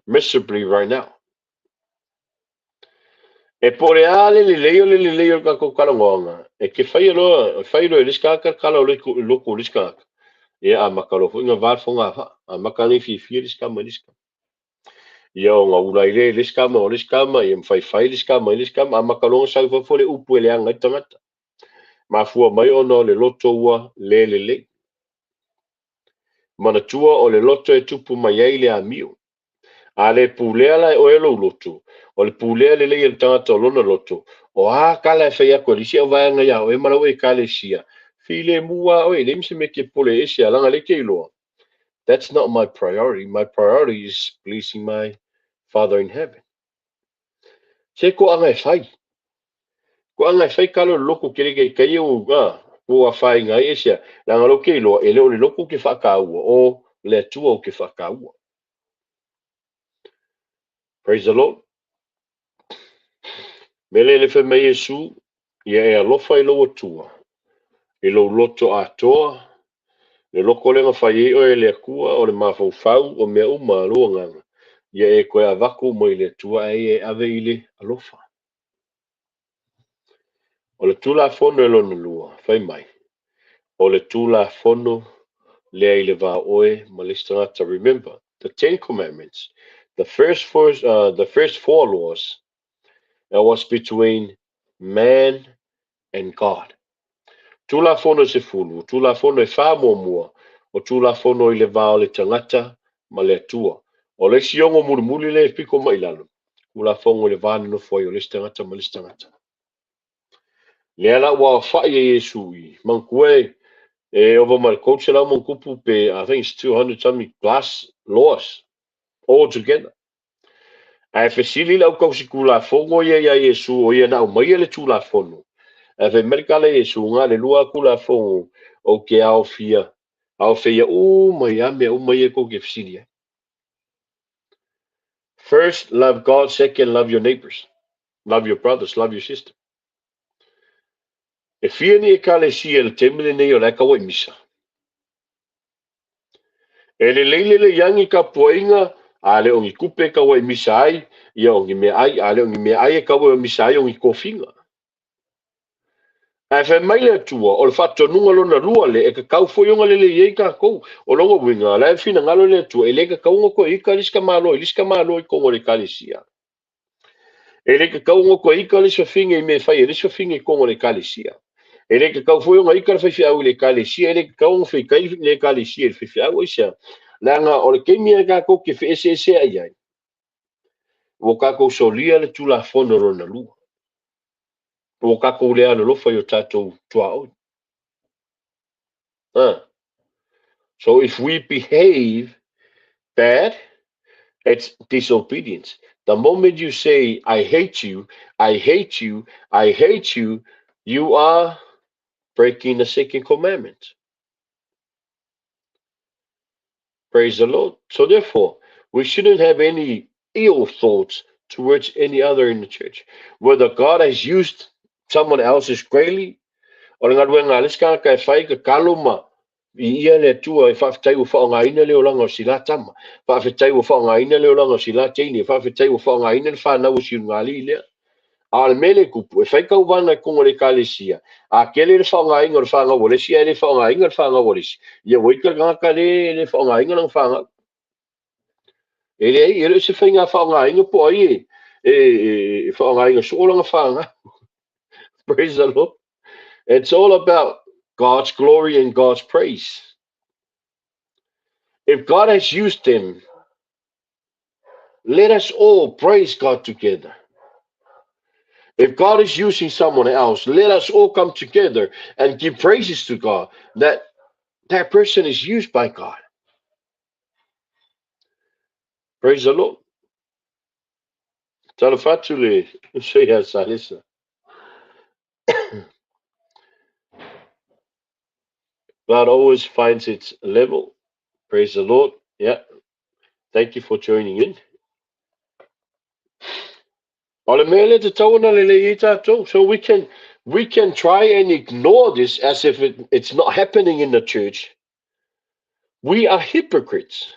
miserably right now. E po le a le le leo le le leo ka ko kala ngoanga. E ke whai loa, whai loa le skaka kala o le loko le skaka. E a makalo fo inga var fonga fa. A makale fi fi le skama le skama. Ia o ngā ula i le le skama o le skama, ia mwhai whai le skama le skama, a makalonga sau fo le upu e le anga i tangata. Mafua mai ona o le loto ua le le le. Manatua o le loto e tupu mai ai le amio. A le pulea la e oe lou loto. O le pulea le lei le tangata o lona loto. O a kala e whai ako lisi au vaenga ia o e marau e kale sia. File mua oe, le mise me ke pole e sia langa le ke iloa. That's not my priority. My priority is pleasing my Father in heaven. Se ko anga e whai. Ko anga e whai kalo loko kere kei kei o ngā. Ko a whai ngā e sia. Langa lo ke iloa, e le o le loko ke whakaua. O le atua o ke whakaua. Praise the Lord. Mele le whai mai Yesu. Ia e alofa i lou Atua i lou loto atoa, le loko lea na fai ai oe e le Atua o le mafaufau o mea uma a lou agaga, ia e toe avatu uma i le Atua ae ia e ave i le alofa. O le Tulafono e lona lua, fai mai, o le Tulafono lea i le va o oe ma le isi tagata. Remember, the Ten Commandments, the first four laws, that was between man and God. Tulafono e 10, Tulafono e 4 muamua, o Tulafono i le va o le tagata ma le Atua. O le isi 6 mulimuli lea e piko mai i lalo, Tulafono i le va nonofo ai o le isi tagata ma le isi tagata. Lea la ua aofai e Iesu i, manatua e ova ma le 300 ma tupu pe, I think it's 200 something plus laws all together. Ae fesili le au tausi Tulafono ia ia Iesu, o ia na aumaia le Tulafono. Ae fai mai le tala a Iesu, na o le lua Tulafono ou te aofia, aofia uma ia mea uma ia tou te fesili ai. First, love God. Second, love your neighbors. Love your brothers, love your sister. E fia ni ekalesia i le taimi lenei o la e tauai misa. E lelei lelei lava ni tapuaiga, a le o ni tupe e tauai misa ai, ia o ni meaai, a le o ni meaai e tauai misa ai o ni tofiga. Ae fai mai le Atua, o le faatonuga lona lua le, e tatau foi ona lelei ai tatou. O lona uiga, la e finagalo le Atua, e le tatau ona toe ita le isi tamaloa i le isi tamaloa i totonu o le ekalesia. E le tatau ona toe ita le isi fafine i mea e fai e le isi fafine i totonu o le ekalesia. E le tatau foi ona ita le faifeau i le ekalesia, e le tatau ona feitai le ekalesia i le faifeau. Aisea? Leaga o le taimi e tatou te feeseeseai ai, ua tatou solia le Tulafono lona lua. Ua tatou le alolofa i o tatou tuaoi. So if we behave bad, it's disobedience. The moment you say, I hate you, I hate you, I hate you, you are breaking the second commandment. Praise the Lord. So therefore, we shouldn't have any ill thoughts towards any other in the church. Whether God has used someone else is greatly, o le galuega a le isi tagata e fai tatalo ma viia le Atua e faafetai ua faaaogaina le olaga o si la tama, faafetai ua faaaogaina le olaga o si la teine, faafetai ua faaaogaina le fanau o si ulugalii lea. A o le mea lea e tupu, e fai tauvaga i totonu o le ekalesia, a tele le faaaogaina o le fanau a le isi ae le faaaogaina le fanau a le isi, ia ua ita le tagata le le faaaogaina lana fanau. E leai, e le o se faiga faaaogaina po o ai e faaaogaina soo lana fanau. Praise the Lord. It's all about God's glory and God's praise. If God has used them, let us all praise God together. If God is using someone else, let us all come together and give praises to God that that person is used by God. Praise the Lord. Talofa atu le sui a Salesa. God always finds its level. Praise the Lord. Yeah. Thank you for joining in. O le mea lea tatau ona lelei ai tatou. So we can try and ignore this as if it's not happening in the church. We are hypocrites.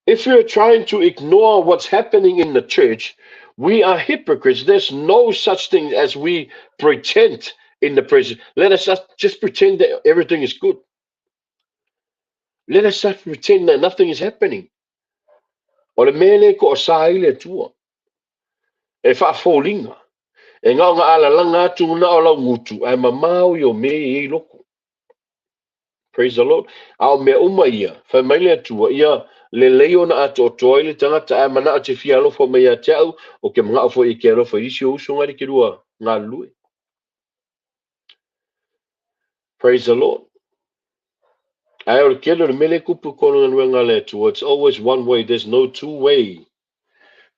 If we're trying to ignore what's happening in the church, we are hypocrites. There's no such thing as we pretend in the present. Let us just pretend that everything is good. Let us just pretend that nothing is happening. O le mea lea ko o sa ai le Atua. E faafoliga. E gaoga alalaga atu na o lau gutu, ae mamao i o mea e i ai loko. Praise the Lord. A o mea uma ia, fai mai le Atua, ia lelei ona atoatoa ai le tagata ae manao te fia alofa mai ia te au, o ke manao foi e ke alofa i isi o uso ngai le ke lua galulue. Praise the Lord. Ae o le tele o le mea lea e tupu i totonu o galuega a le Atua, it's always one way, there's no two way.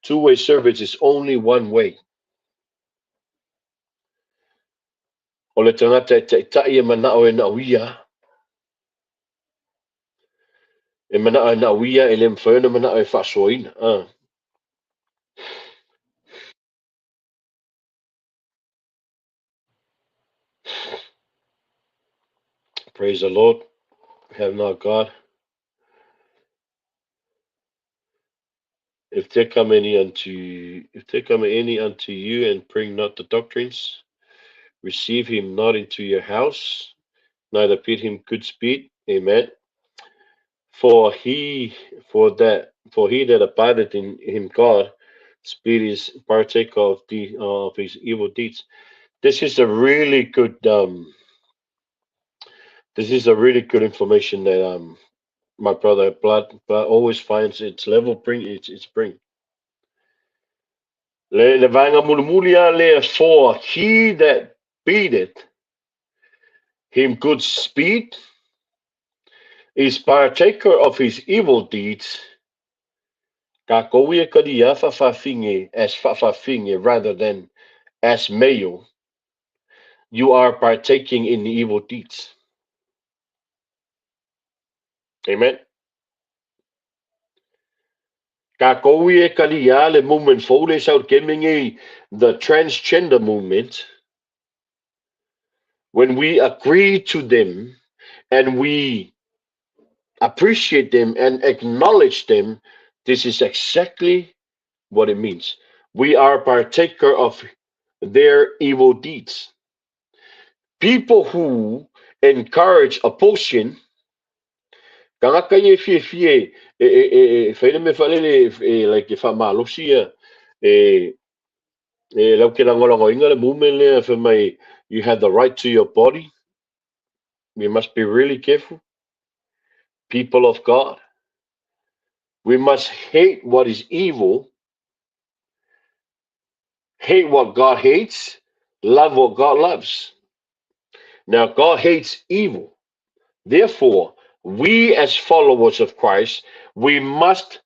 Two way service is only one way. O le tagata e taitai e manao e na o ia. E manao e na o ia, e le mafai ona manao e faasoaina. Praise the Lord. Have not God. If there come any unto if there come any unto you and bring not the doctrines, receive him not into your house, neither bid him good speed. Amen. For he for that for he that abideth in him God, speed is partaker of the of his evil deeds. This is a really good this is a really good information that my brother blood blood always finds its level bring its bring. Le le vaega mulimuli a lea for he that beateth him good speed is partaker of his evil deeds. Kākou ia kali ia fa'afafine as fa'afafine rather than as male, you are partaking in the evil deeds. Amen. Kākou ia kali ia le movement fou le sau ke nei, the transgender movement. When we agree to them and we appreciate them and acknowledge them, this is exactly what it means. We are partaker of their evil deeds. People who encourage abortion, tagata ia e fiafia e e e e fai le mea faalele e like e faamalosi ia e e lau ke lagolagoina le movement lea fai mai you have the right to your body. We must be really careful. People of God, we must hate what is evil, hate what God hates, love what God loves. Now, God hates evil. Therefore, we as followers of Christ, we must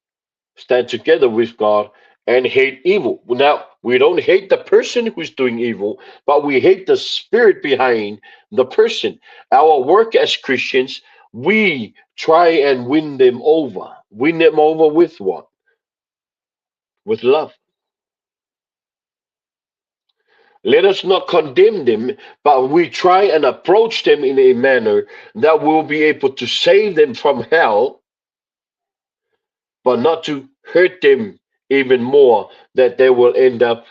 stand together with God and hate evil. Now, we don't hate the person who's doing evil, but we hate the spirit behind the person. Our work as Christians, we try and win them over. Win them over with what? With love. Let us not condemn them, but we try and approach them in a manner that will be able to save them from hell, but not to hurt them even more, that they will end up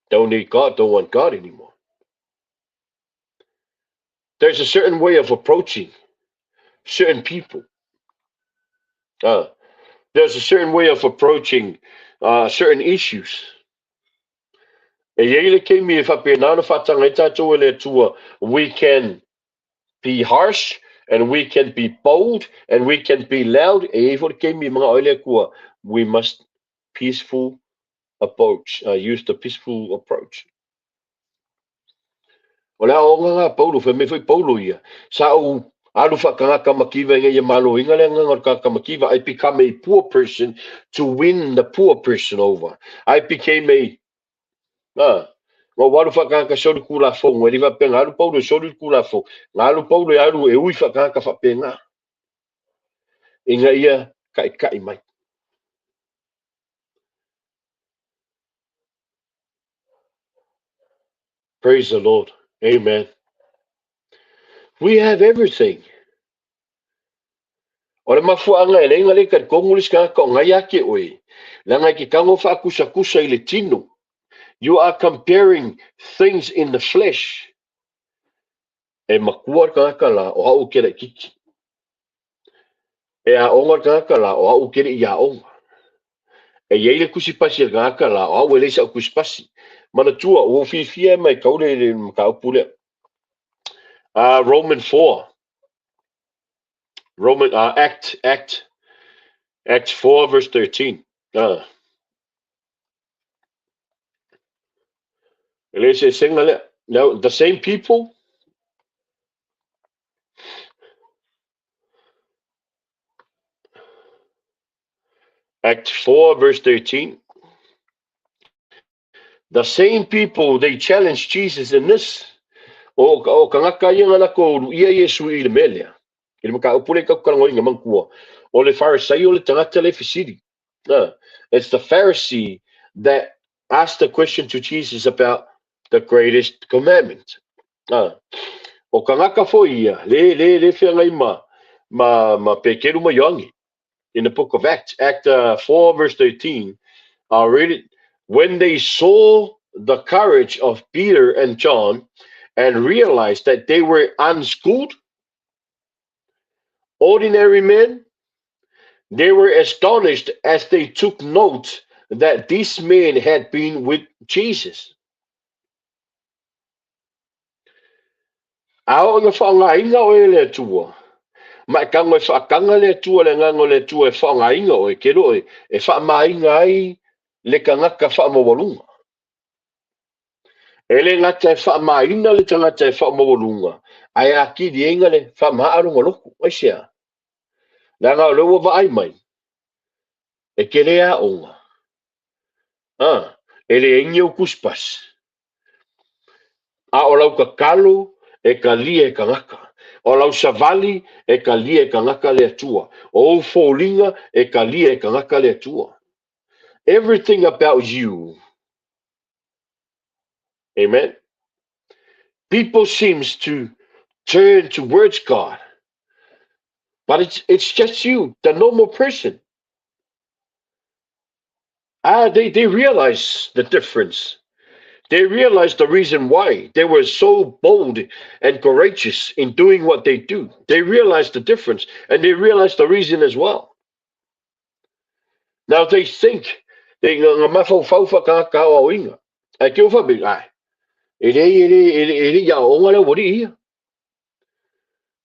don't need God, don't want God anymore. There's a certain way of approaching certain people. There's a certain way of approaching certain issues. E iai le keimi e faapena ona faataga ai tatou e le Atua, we can be harsh and we can be bold and we can be loud. E iai foi le keimi e manao ai le Atua, we must peaceful approach, use the peaceful approach. O le aoaoga lena a Paulo, fai mai foi Paulo ia, sa ou alu faatagata mativa ina ia maloina le agaga o le tagata mativa, I become a poor person to win the poor person over. I became a Ah, ua ou alu faatagata soli Tulafono, e le faapea na alu Paulo e soli le Tulafono, na alu Paulo e alu e ui faatagata faapena, ina ia taʻitaʻi mai. Praise the Lord. Amen. We have everything. O le mafuaaga e leai na le talitonu le isi tagata o na ia te oe, leaga e te tago faakusakusa i le tino. You are comparing things in the flesh. E matua le tagata la, o au ou te laitiiti. E aoga le tagata la, o au ou te le i aoga. E i ai le tusipasi a le tagata la, o au e leai sa'u tusipasi. Manatua, ua ou fiafia e matau le le mataupu lea. Roman 4, Roman, Act, Act, Acts 4 verse 13. E le eseesega lea. Now, the same people, Act 4 verse 13. The same people, they challenged Jesus in this. O, o kangaka ia nga lako ulu ia Iesu i le mea lea. I le mataupu lea i tatou talanoaina manatua. O le Pharisee o le tagata le fesili. It's the Pharisee that asked the question to Jesus about the greatest commandment. O tagata foi ia, le, le, le feagai ma Peteru ma Ioane. In the book of Acts, Act 4 verse 13, I'll read it. When they saw the courage of Peter and John and realized that they were unschooled, ordinary men, they were astonished as they took note that these men had been with Jesus. A oo ina faaaogaina oe e le Atua, ma e tago e faataga le Atua, le Agaga o le Atua e faaaogaina oe, ke loe e faamaina ai le tagata faamaualuga. E le gata e faamaina le tagata e faamaualuga, ae atili ai na le faamaaa lona loto. Aisea? Leaga o lea ua vaai mai, e te le aoga, a, e leai ni ou tusipasi, a o lau tatalo e talia e tagata, o lau savali e talia e tagata le Atua, o ou foliga e talia e tagata le Atua. Everything about you. Amen. People seems to turn towards God. But it's just you, the normal person. Ah, they realize the difference. They realize the reason why they were so bold and courageous in doing what they do. They realize the difference and they realize the reason as well. Now they think, they nga mafaufau whakakao. Ai ke uwha ai. E le e le e le e le ia onga le wari ia.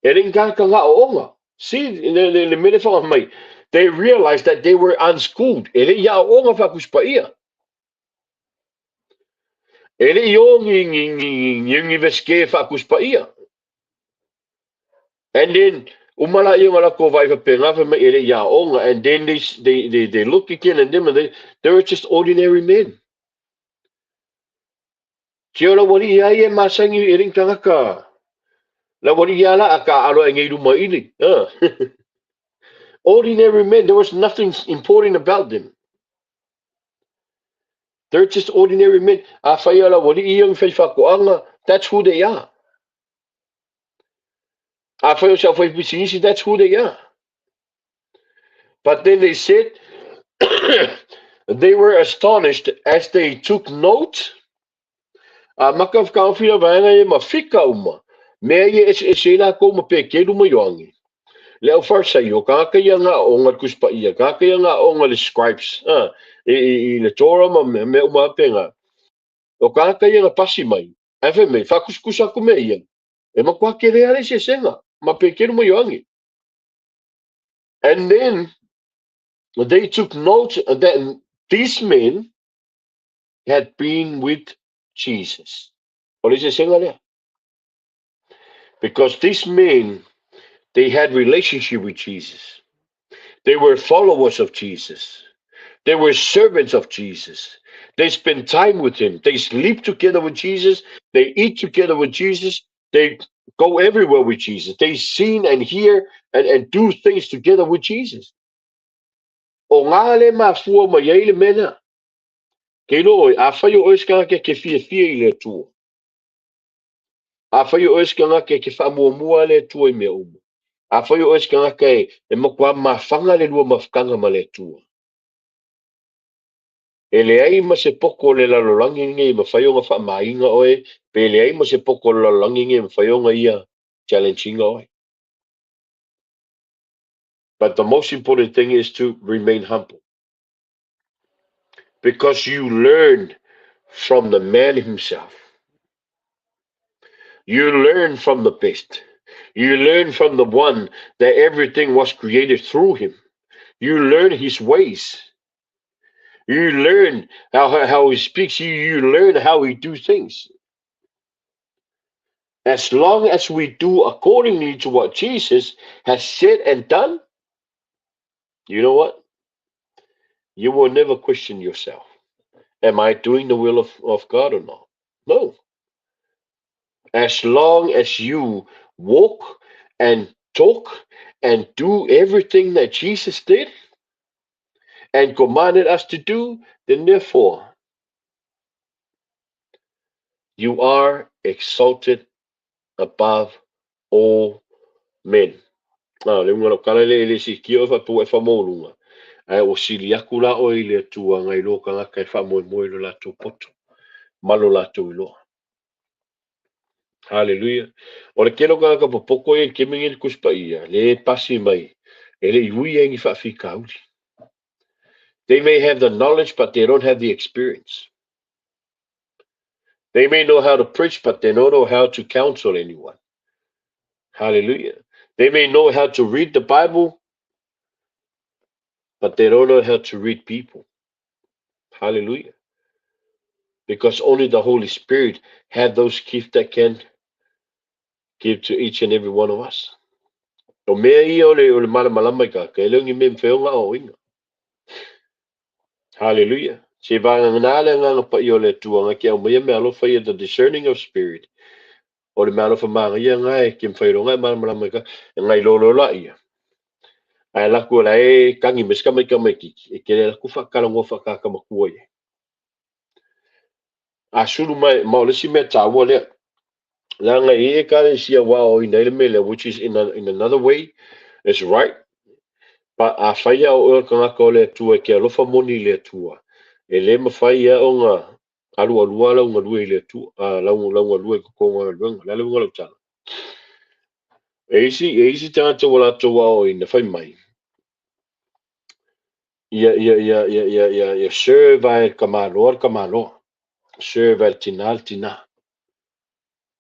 E le ngā ka ngā onga. See, le mele whanga mai. They realized that they were unschooled. E le ia onga whakuspa ia. E le i o ngi universike whakuspa ia. And then, umala ia ngā lako vai whapenga wha mai e le ia onga. And then they look again at them and they were just ordinary men. Kia ora wari ia e masangi e ring tangaka. La wari ia la aka alo e ngei ruma ili. Ordinary men, there was nothing important about them. They're just ordinary men. A whai ala wari ia ngi whai that's who they are. A whai o sa whai pisinisi, that's who they are. But then they said, they were astonished as they took note. A maka whakaawhira vaenga e ma fika uma. Mea ia e se la kou ma pe keru ma ioangi. Le au farsai o kāka ia ngā o ngā kuspa ia, kāka ia ngā o ngā le scribes, i le Torah ma me uma apenga. O kāka ia ngā pasi mai, ai whai mai, whakuskusa ku me ia. E ma kua kere ale se senga, ma pe keru ma ioangi. And then they took note that these men had been with Jesus. O le se senga lea. Because these men, they had relationship with Jesus. They were followers of Jesus. They were servants of Jesus. They spent time with him. They sleep together with Jesus. They eat together with Jesus. They go everywhere with Jesus. They seen and hear and do things together with Jesus. O ngā le mafua ma iei le mena. Ke ilo oi, a whai o oe skanga ke fia fia i le Atua. A whai o oe skanga ke whaamua le Atua i mea uma. A whai o oe skanga ke e makua mawhanga le lua mawhakanga ma le Atua. E le ai ma se poko le lalolangi nge ma whai o ngā whaamainga oe, pe le ai ma se poko le lalolangi nge ma whai o ngā ia challenging oe. But the most important thing is to remain humble. Because you learn from the man himself. You learn from the best. You learn from the one that everything was created through him. You learn his ways. You learn how he speaks. You learn how he do things. As long as we do accordingly to what Jesus has said and done, you know what? You will never question yourself. Am I doing the will of God or not? No. As long as you walk and talk and do everything that Jesus did and commanded us to do, then therefore you are exalted above all men. A, o le uiga o lau tala lea, e le siitia oe faapea ua e faamaualuga, ae ua sili atu la oe i le Atua nai lo tagata e faamoemoe i lo latou poto ma lo latou iloa. Haleluia. O le tele o tagata popoto ia i le taimi lenei i le Tusi Paia, lea e pasi mai, e le i ui ai ni faafitauli. They may have the knowledge but they don't have the experience. They may know how to preach but they don't know how to counsel anyone. Hallelujah. They may know how to read the Bible, but they don't know how to read people. Hallelujah. Because only the Holy Spirit have those gifts that can give to each and every one of us. O mea ia o le, o le malamalama i ka, e le o ni mea mawhai o ngā oinga. Hallelujah. Se vagana le agaga paia o le Atua na te aumaia meaalofa ia, the discerning of spirit, o le meaalofa manaia na e te mafai loa ona e malamalama i ka na iloa loa laia. Ae alu atu o la e tagi mai si tamaiti tamaitiiti, e te le alu atu faatalanoa faatata matua i ai. A sulu mai, ma o le isi mea taua lea, leaga e i ai Ekalesia ua aoaoina ai le mea lea, which is in, a, in another way, is right. But afai lava o oe o le tagata o le Atua e te alofa moni i le Atua, e le mafai lava ona alualua lau galue i le Atua, lau, lau galue i totonu o galuega. O le a le uiga o lau tala? E isi, e isi tagata ua latou aoaoina fai mai, ia, ia, ia, ia, ia, ia, ia serve lava e le tamaloa le tamaloa, serve lava e le tinā le tinā.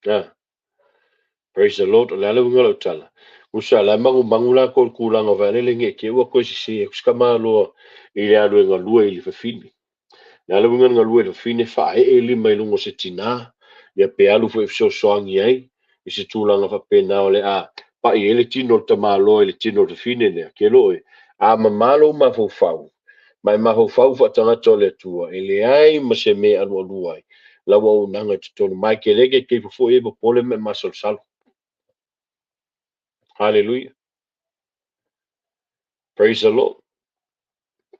Ah. Praise the Lord. O le a le uiga o lau tala? Usa, la e manumanu latou i le tulaga vaelele ne i te i ua toe sese atu se tamaloa i le alu e galue i le fafine. O le a le uiga o le galue i le fafine, faaee lima i luga o se tinā, ia pe alu foi e fesoasoani ai i se tulaga faapena o le a pai ai le tino o le tamaloa i le tino o le fafine lea. Ke lo oe, a mamā lou mafaufau, ma e mafaufau faatagata o le Atua, e leai ma se mea e alualua ai lau auaunaga i totonu. Ma e tele ke keifo foi e popole ma e masalosalo. Haleluia. Praise the Lord.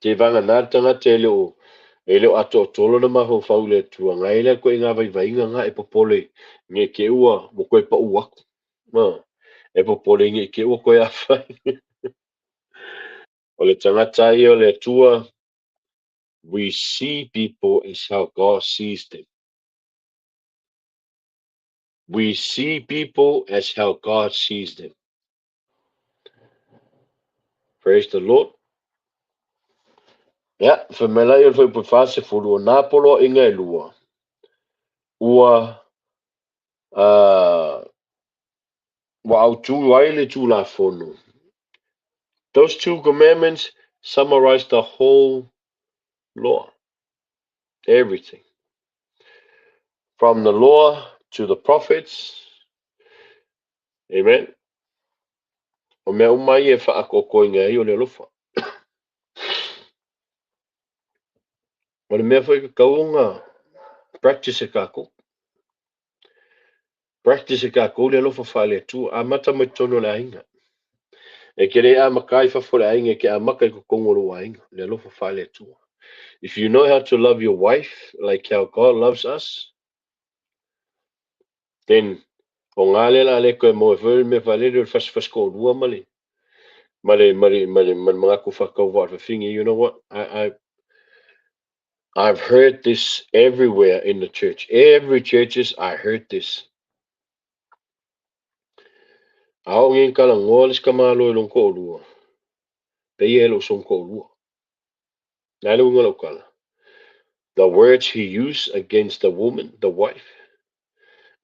Te vagana le tagata e le o e le o atoatoa lona mafaufau i le Atua, na e lea koe ngā vaivaiga ngā e popole nge ke ua mo koe pa u aku. Ma, e popole nge ke ua koe awhai. O le tagata ia o le Atua, we see people as how God sees them. We see people as how God sees them. Praise the Lord. Ia, fai mai la ia o le fuaiupu 40, o nā poloaiga e lua, ua, uh, ua autū ai le Tulafono. Those two commandments summarize the whole law. Everything. From the law to the prophets. Amen. O mea uma ia e whaakokoinga ai o le alofa. O le mea foi ka kauonga practice e kākou. Practice e kākou le alofa faale-Atua, amata mai totonu o le aiga. E ke le amata i fafo o le aiga, e ke amata i totonu o lou aiga, le alofa faale-Atua. If you know how to love your wife like how God loves us, then o ngā lea la le koe moe foi le mea faalele o le fasifasi to'alua ma le ma le ma le ma le ma le manatu faatauvaa o le fafine. You know what? I I've heard this everywhere in the church. Every churches I heard this. A o ngi talanoa le isi tamāloa i lona to'alua, peia e lou sono to'alua. Le a le uiga o lau tala? The words he used against the woman, the wife,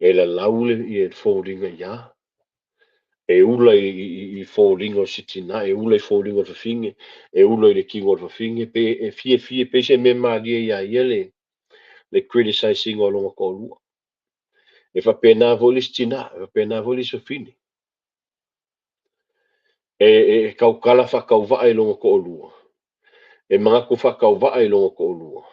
e lalau le ia foliga iā, e ula i, i, i foliga o se tinā, e ula i foliga o le fafine, e ula i le tino o le fafine, pe e fiafia, pe se mea malie iā ia le, le criticize ina o lona to'alua. E faapena foi le isi tinā, e faapena foi le isi fafine. E, e, e tautala faatauvaa i lona to'alua, e manatu faatauvaa i lona to'alua,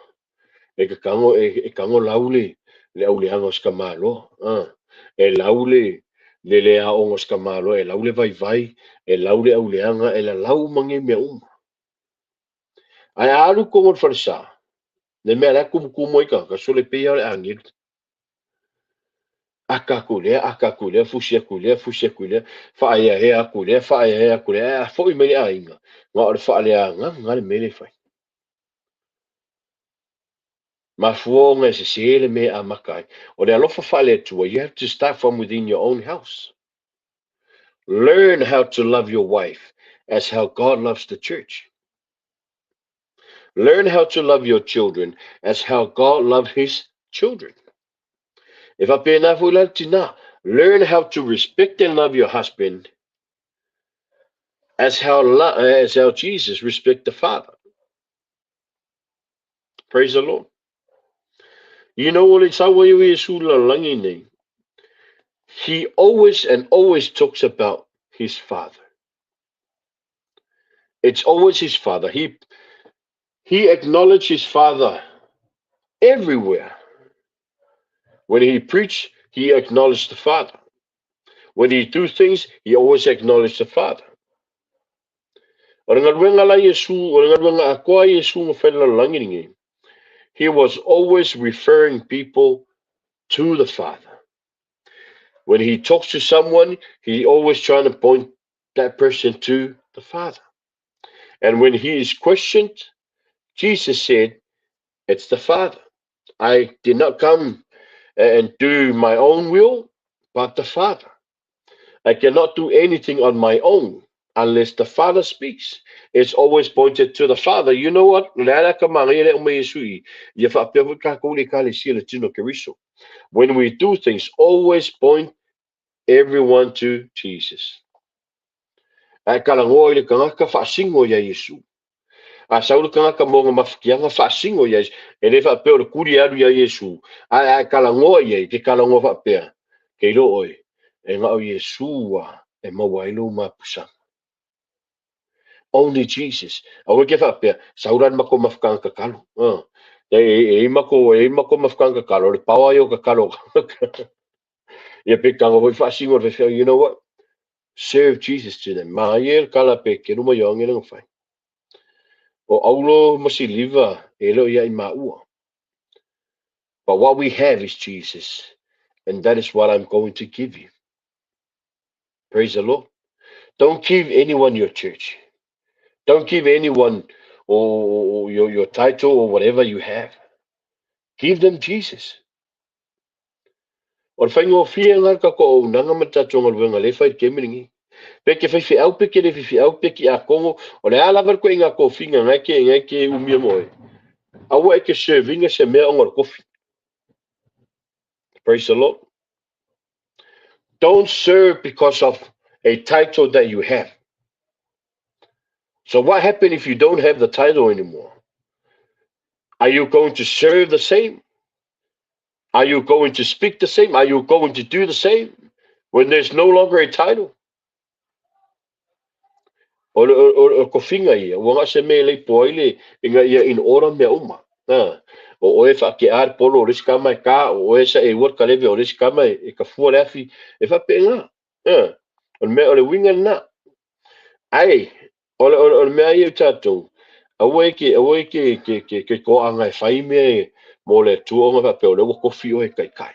e tatago e, e tago lau le, le auleaga o se tamaloa, a, e lau le, le le aoga o se tamaloa, e lau le vaivai, e lau le auleaga, e lalau uma nei mea uma. Ae a alu i totonu o le falesa, le mea la e tumutumu ai tagata, sole pei lava o le agelu. Aka aku i lea, aka aku i lea, fusi aku i lea, fusi aku i lea, faaeaea aku i lea, faaeaea aku i lea, ae a foi mai i le aiga, na o le faaleagaga lava le mea lea e fai. Mafua ona e sese le mea e amata ai. O le alofa faale-Atua, you have to start from within your own house. Learn how to love your wife as how God loves the church. Learn how to love your children as how God loves his children. E faapena foi la le tinā. Learn how to respect and love your husband as how Jesus respect the Father. Praise the Lord. You know o le sau ai o Iesu i le lalolagi nei, he always and always talks about his Father. It's always his Father. He acknowledged his Father everywhere. When he preached, he acknowledged the Father. When he do things, he always acknowledged the Father. O le galuega la Iesu, o le galuega atoa a Iesu na fai i le lalolagi lenei, he was always referring people to the Father. When he talks to someone, he always trying to point that person to the Father. And when he is questioned, Jesus said, it's the Father. I did not come and do my own will, but the Father. I cannot do anything on my own unless the Father speaks. It's always pointed to the Father. You know what? Le ala ka manaia le uma Iesu i ia faapea foi tatou le Ekalesia le tino Keriso. When we do things, always point everyone to Jesus. Ae talanoa i le tagata faasino ia Iesu. A sau le tagata mo ona mafatiaga faasino ia Iesu. E le faapea o le tuli e alu ia Iesu. Ae a e talanoa i ai, ke talanoa faapea, ke iloa oe, e na o Iesu a e maua ai lou mapusaga. Only Jesus. Aua ke faapea, sau la le matou mafutaga tatalo. E i ai matou, e i ai matou mafutaga tatalo, o le paoa ia o tatalo. Ia pe tago foi faasino le faifeau, you know what? Serve Jesus to them. Manaia le tala pe kelu ma Ioane lena fai. O auro ma siliva e le o ia i maua. But what we have is Jesus, and that is what I'm going to give you. Praise the Lord. Don't give anyone your church. Don't give anyone or your title or whatever you have. Give them Jesus. O le faigofie lena le tatou auaunaga ma le tatou galuega lea e fai i le taimi lenei. Pe ke faifeau, pe ke le faifeau, pe ke tiakono, o le a lava le ituaiga tofiga na e na e ke umia mo oe. Aua e ke serve ina se mea ona o le tofi. Praise the Lord. Don't serve because of a title that you have. So what happens if you don't have the title anymore? Are you going to serve the same? Are you going to speak the same? Are you going to do the same when there's no longer a title? O le, o, o, o kofiga ia, ua na o se mea e le i poa ai le, ina ia in order mea uma. Ha. O oe e whaakea le polo o le isi kama e ka, o oe sa e ua le kaleve o le isi kama e, e kafua le afi, e faapena. Ha. O le mea, o le uiga lena. Ai, o le, o le, o le mea ia o tatou, aua e ke, aua e ke, ke, ke, ke toaga e fai mea e, mo le Atua ona faapea o lea ua tofi oe e taitai.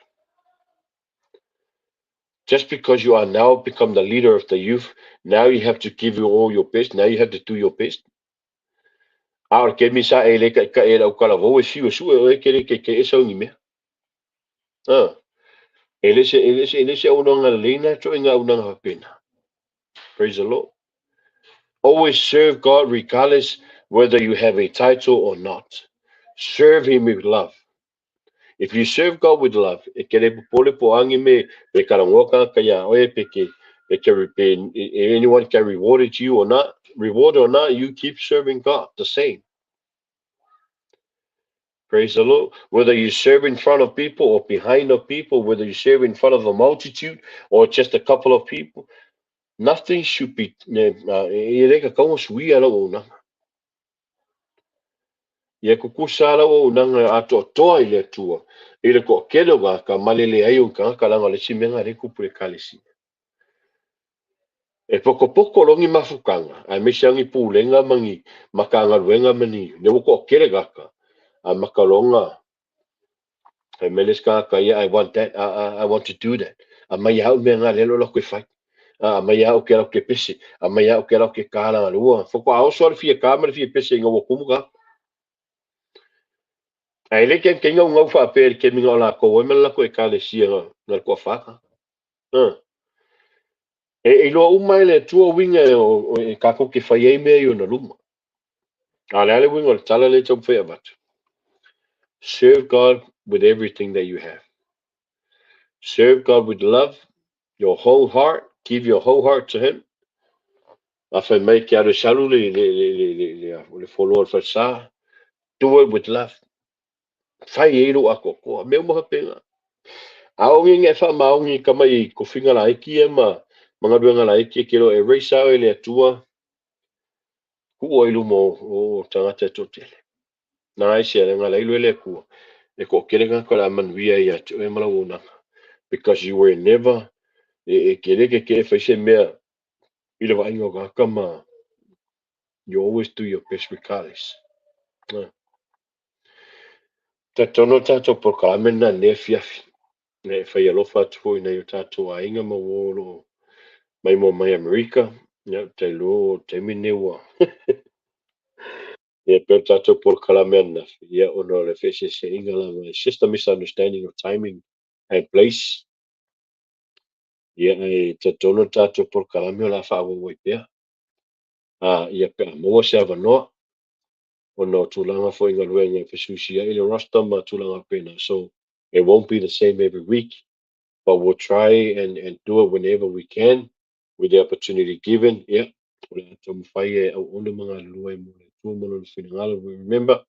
Just because you are now become the leader of the youth, now you have to give you all your best, now you have to do your best. A o le taimi sa e le taitai e le autalavou e fiu e sue oe e ke le taitai e sau ni mea. Ah. E le se, e le se, e le se auaunaga lelei na ituaiga auaunaga faapena. Praise the Lord. Always serve God regardless whether you have a title or not. Serve Him with love. If you serve God with love, e ke le popole po angi me pe talanoa tagata ia oe pe ke pe ke pe anyone can reward it you or not, reward or not, you keep serving God the same. Praise the Lord. Whether you serve in front of people or behind of people, whether you serve in front of a multitude or just a couple of people, nothing should be e le tatau ona suia lau auaunaga. Ia tutusa lau auaunaga atoatoa i le Atua i le toatele o tagata ma le leai o ni tagata leaga o le isi mea lena lea e tupu i le Ekalesia. E potopoto loa ni mafutaga aemaise lava ni pulega ma ni Matagaluega ma ni lea ua toatele tagata, amata loa ona Fai mai le isi tagata ia, "I want that, I want to do that. Aumai au mea na lea lo ke fai. Aumai au ke lau ke pese, aumai au ke lau ke kala lua." Faatoa oso le fia ka ma le fia pese ina ua tumu ka. Ae le ke ke ngau ngau faapea le kemiga o lakou ai ma le latou ekalesia na le toafā. E iloa uma e le Atua uiga e tatou te fai ai mea i ona luma. A o le a le uiga o le tala lea e taumafai e avatu? Serve God with everything that you have. Serve God with love, your whole heart, give your whole heart to Him. A fai mai ke alu e salu le foloa o le falesa, do it with love. Fai ai lou atoatoa, mea uma faapena. A o ngenge e faamaoni i tama i tofiga laiti ia ma galuega laiti e te iloa e raise oe e le Atua, tuu ai i luma o tagata e toatele. Na ai se leaga la iloa e le Atua e toatele tagata o le a manuia ia te oe ma lau auaunaga. Because you were never e te le tetee e fai se mea i le vaaiga o tagata ma you always do your best regardless. Talitonu le tatou polokalame lena i lenei afiafi. E fai alofa atu foi i nai o tatou aiga ma uo o lo o maimoa mai Amerika. Ia, ou te iloa o le taimi lenei ua ia pei o le tatou polokalame ananafi, ia ona o le feeseeseaiga lava. It's just a misunderstanding of timing and place. Ia, ae talitonu le tatou polokalame o le a faaauau ai pea. Ia pe a maua se avanoa ona o tulaga foi i galuega e fesuisuiai le roster ma tulaga faapena. So it won't be the same every week, but we'll try and do it whenever we can with the opportunity given. Ia, o le a taumafai e auauna ma galulue ai mo le Atua ma lona finagalo. We remember,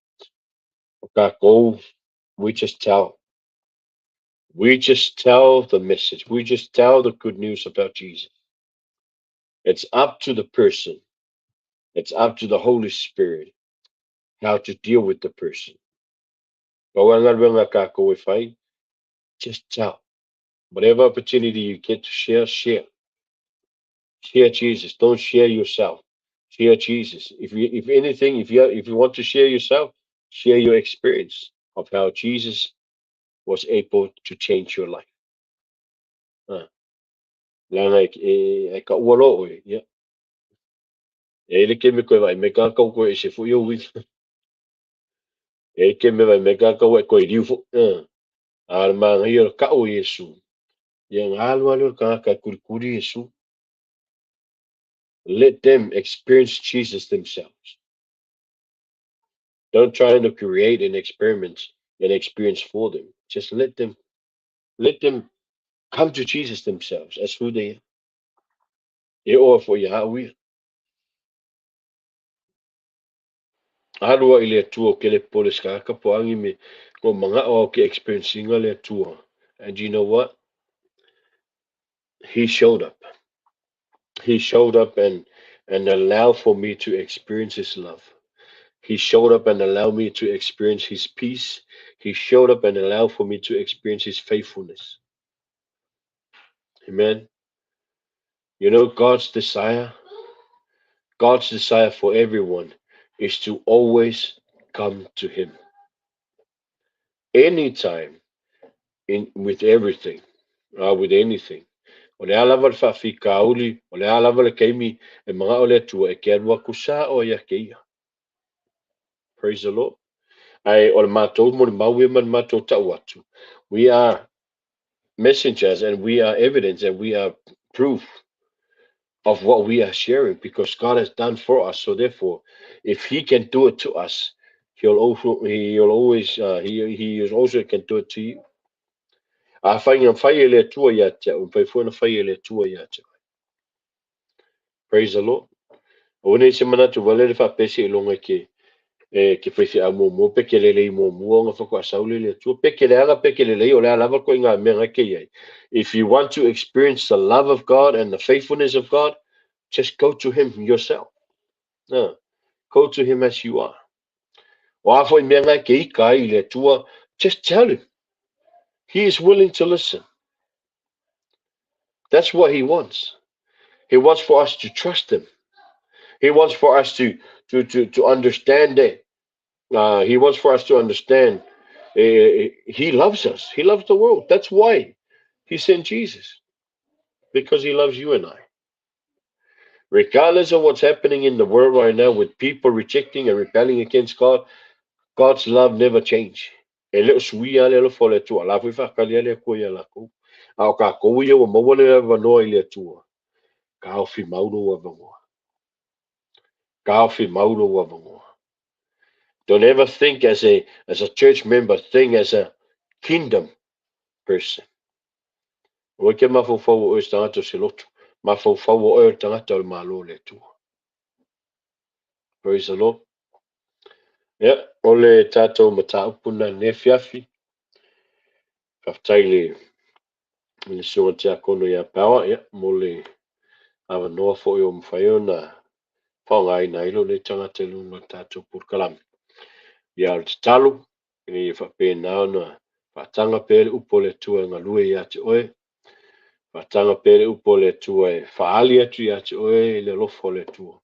o tatou, we just tell. We just tell the message. We just tell the good news about Jesus. It's up to the person. It's up to the Holy Spirit how to deal with the person. Pau lava galuega a tatou e fai, just tell. Whatever opportunity you get to share, share. Share Jesus. Don't share yourself. Share Jesus. If anything, if you want to share yourself, share your experience of how Jesus was able to change your life. Leaga e kaua loa oe, ia. E ai le kemi koe vaai mai tagata ua toe ese foi ou uiga. E ai le kemi vaai mai tagata ua e toe liu foi. A o le manaia o le tau o Iesu, ia ona alu lava lea o le tagata e kulikuli Iesu. Let them experience Jesus themselves. Don't try to create an experiment, an experience for them. Just let them come to Jesus themselves as who they are. E oo foi ia au ia. Alu ai le Atua o ke le popole se tagata po o a ni mea, ko mana'o au ke experience ina le Atua. And you know what? He showed up. He showed up and allowed for me to experience His love. He showed up and allowed me to experience His peace. He showed up and allowed for me to experience His faithfulness. Amen. You know, God's desire for everyone is to always come to Him. Anytime, in with everything, with anything. O le a lava le faafitauli, o le a lava le taimi e mana'o le Atua e te alu atu sa'o ia te ia. Praise the Lord. Ae o le matou molimau ia ma le matou ta'u atu. We are messengers and we are evidence and we are proof of what we are sharing because God has done for us. So therefore, if He can do it to us, He'll always he is also can do it to you. Afai na mafai e le Atua ia te au, e mafai foi ona fai e le Atua ia te oe. Praise the Lord. Aua nei se manatu wale le faapea seiloga e ke e ke faifeau muamua pe ke lelei muamua ona faatoa sau lea i le Atua. Pe ke leaga pe ke lelei o le a lava koe i ngā mea na ke i ai. If you want to experience the love of God and the faithfulness of God, just go to Him yourself. Go to Him as you are. O a foi mea na ke ika ai i le Atua, just tell Him. He is willing to listen. That's what He wants. He wants for us to trust Him. He wants for us to understand it. He wants for us to understand He loves us. He loves the world. That's why he sent Jesus. Because he loves you and I. Regardless of what's happening in the world right now with people rejecting and rebelling against God, God's love never change. E le o suia le alofa o le Atua. La foi faakali le Atua ia lakou. A o kākou ia ua maua le avanoa i le Atua. Kaofi mau lou avanoa. Kaofi mau lou avanoa. Don't ever think as a church member, think as a kingdom person. Aua e te mafaufau o oe se tagata o se lotu. Mafaufau o oe o le tagata o le Malo o le Atua. Praise the Lord. Ia, o le tatou mataupu na lenei afiafi. Faafetai i le susuga tiakono ia Power, ia, mo le avanoa foi o mafai ona faaaogaina ai lou nei tagata i luga o le tatou polokalame. Ia, o le tatalo, ina ia faapena ona faataga pea le upu o le Atua e galue ia te oe, faataga pea le upu o le Atua e faaali atu ia te oe i le alofa o le Atua.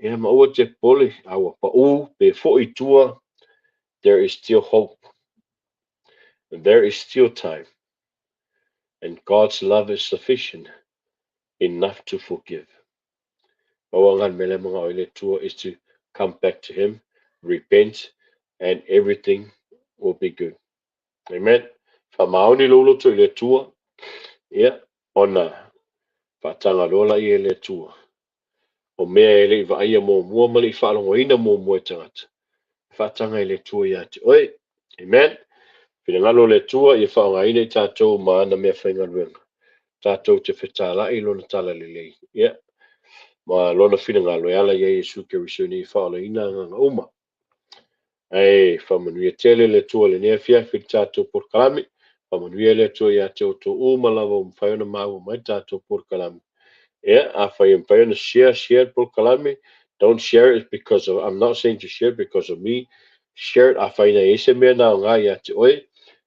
Ia, ma aua te popole, a ua pau pe foi i tua, there is still hope. There is still time. And God's love is sufficient enough to forgive. Pau lava le mea lea manao ai le Atua is to come back to him, repent, and everything will be good. Amen. Faamaoni lou loto i le Atua, ia, ona faataga loa laia e le Atua. O mea e le i vaaia muamua ma le i faalogoina muamua e tagata. Faataga e le Atua ia te oe. Amen. Finagalo le Atua ia faaaogaina i tatou ma ana mea faigaluega. Tatou te fetalai lona tala lelei. Ia, ma lona finagalo e ala ia Iesu Keriso ina ia faaolaina agaga uma. Ae faamanuia tele le Atua i lenei afiafi i le tatou polokalame. Faamanuia le Atua ia te outou uma lava ua mafai ona maua mai le tatou polokalame. Ia, afai e mafai ona share, share le polokalame. Don't share it because of, I'm not saying to share because of me. Share it afai na i ai se mea na aoga ia te oe.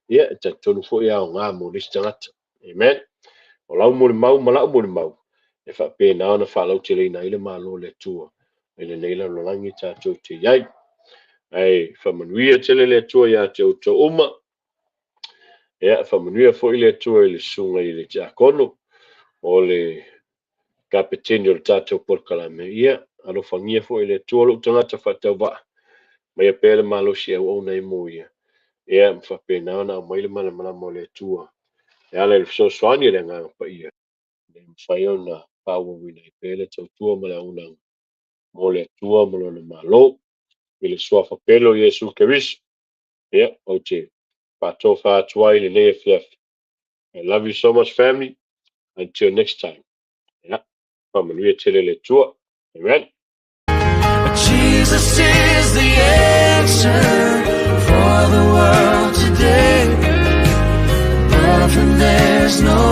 Ia, e talitonu foi e aoga mo le isi tagata. Amen. O lau molimau ma lau molimau, e faapena ona faalauteleina ai le Malo o le Atua i lenei lalolagi tatou te i ai. Ae faamanuia tele le Atua ia te outou uma. Ia, faamanuia foi le Atua i le susuga i le tiakono o le kapeteni o le tatou polokalame. Ia, alofagia foi le Atua lou tagata faatauvaa. Maia pea le malosi e auauna ai mo ia. Ia, ma faapena ona aumai le malamalama o le Atua. E ala i le fesoasoani o le Agaga Paia. E mafai ona faaauauina ai pea le tautua ma le auaunaga mo le Atua ma lona Malo. I le suafa pele o Iesu Keriso. Ia, ou te faatofa atu ai lenei afiafi. I love you so much, family. Until next time. Ia, faamanuia tele le Atua. Amen. Jesus is the answer for the world today. Above him there's no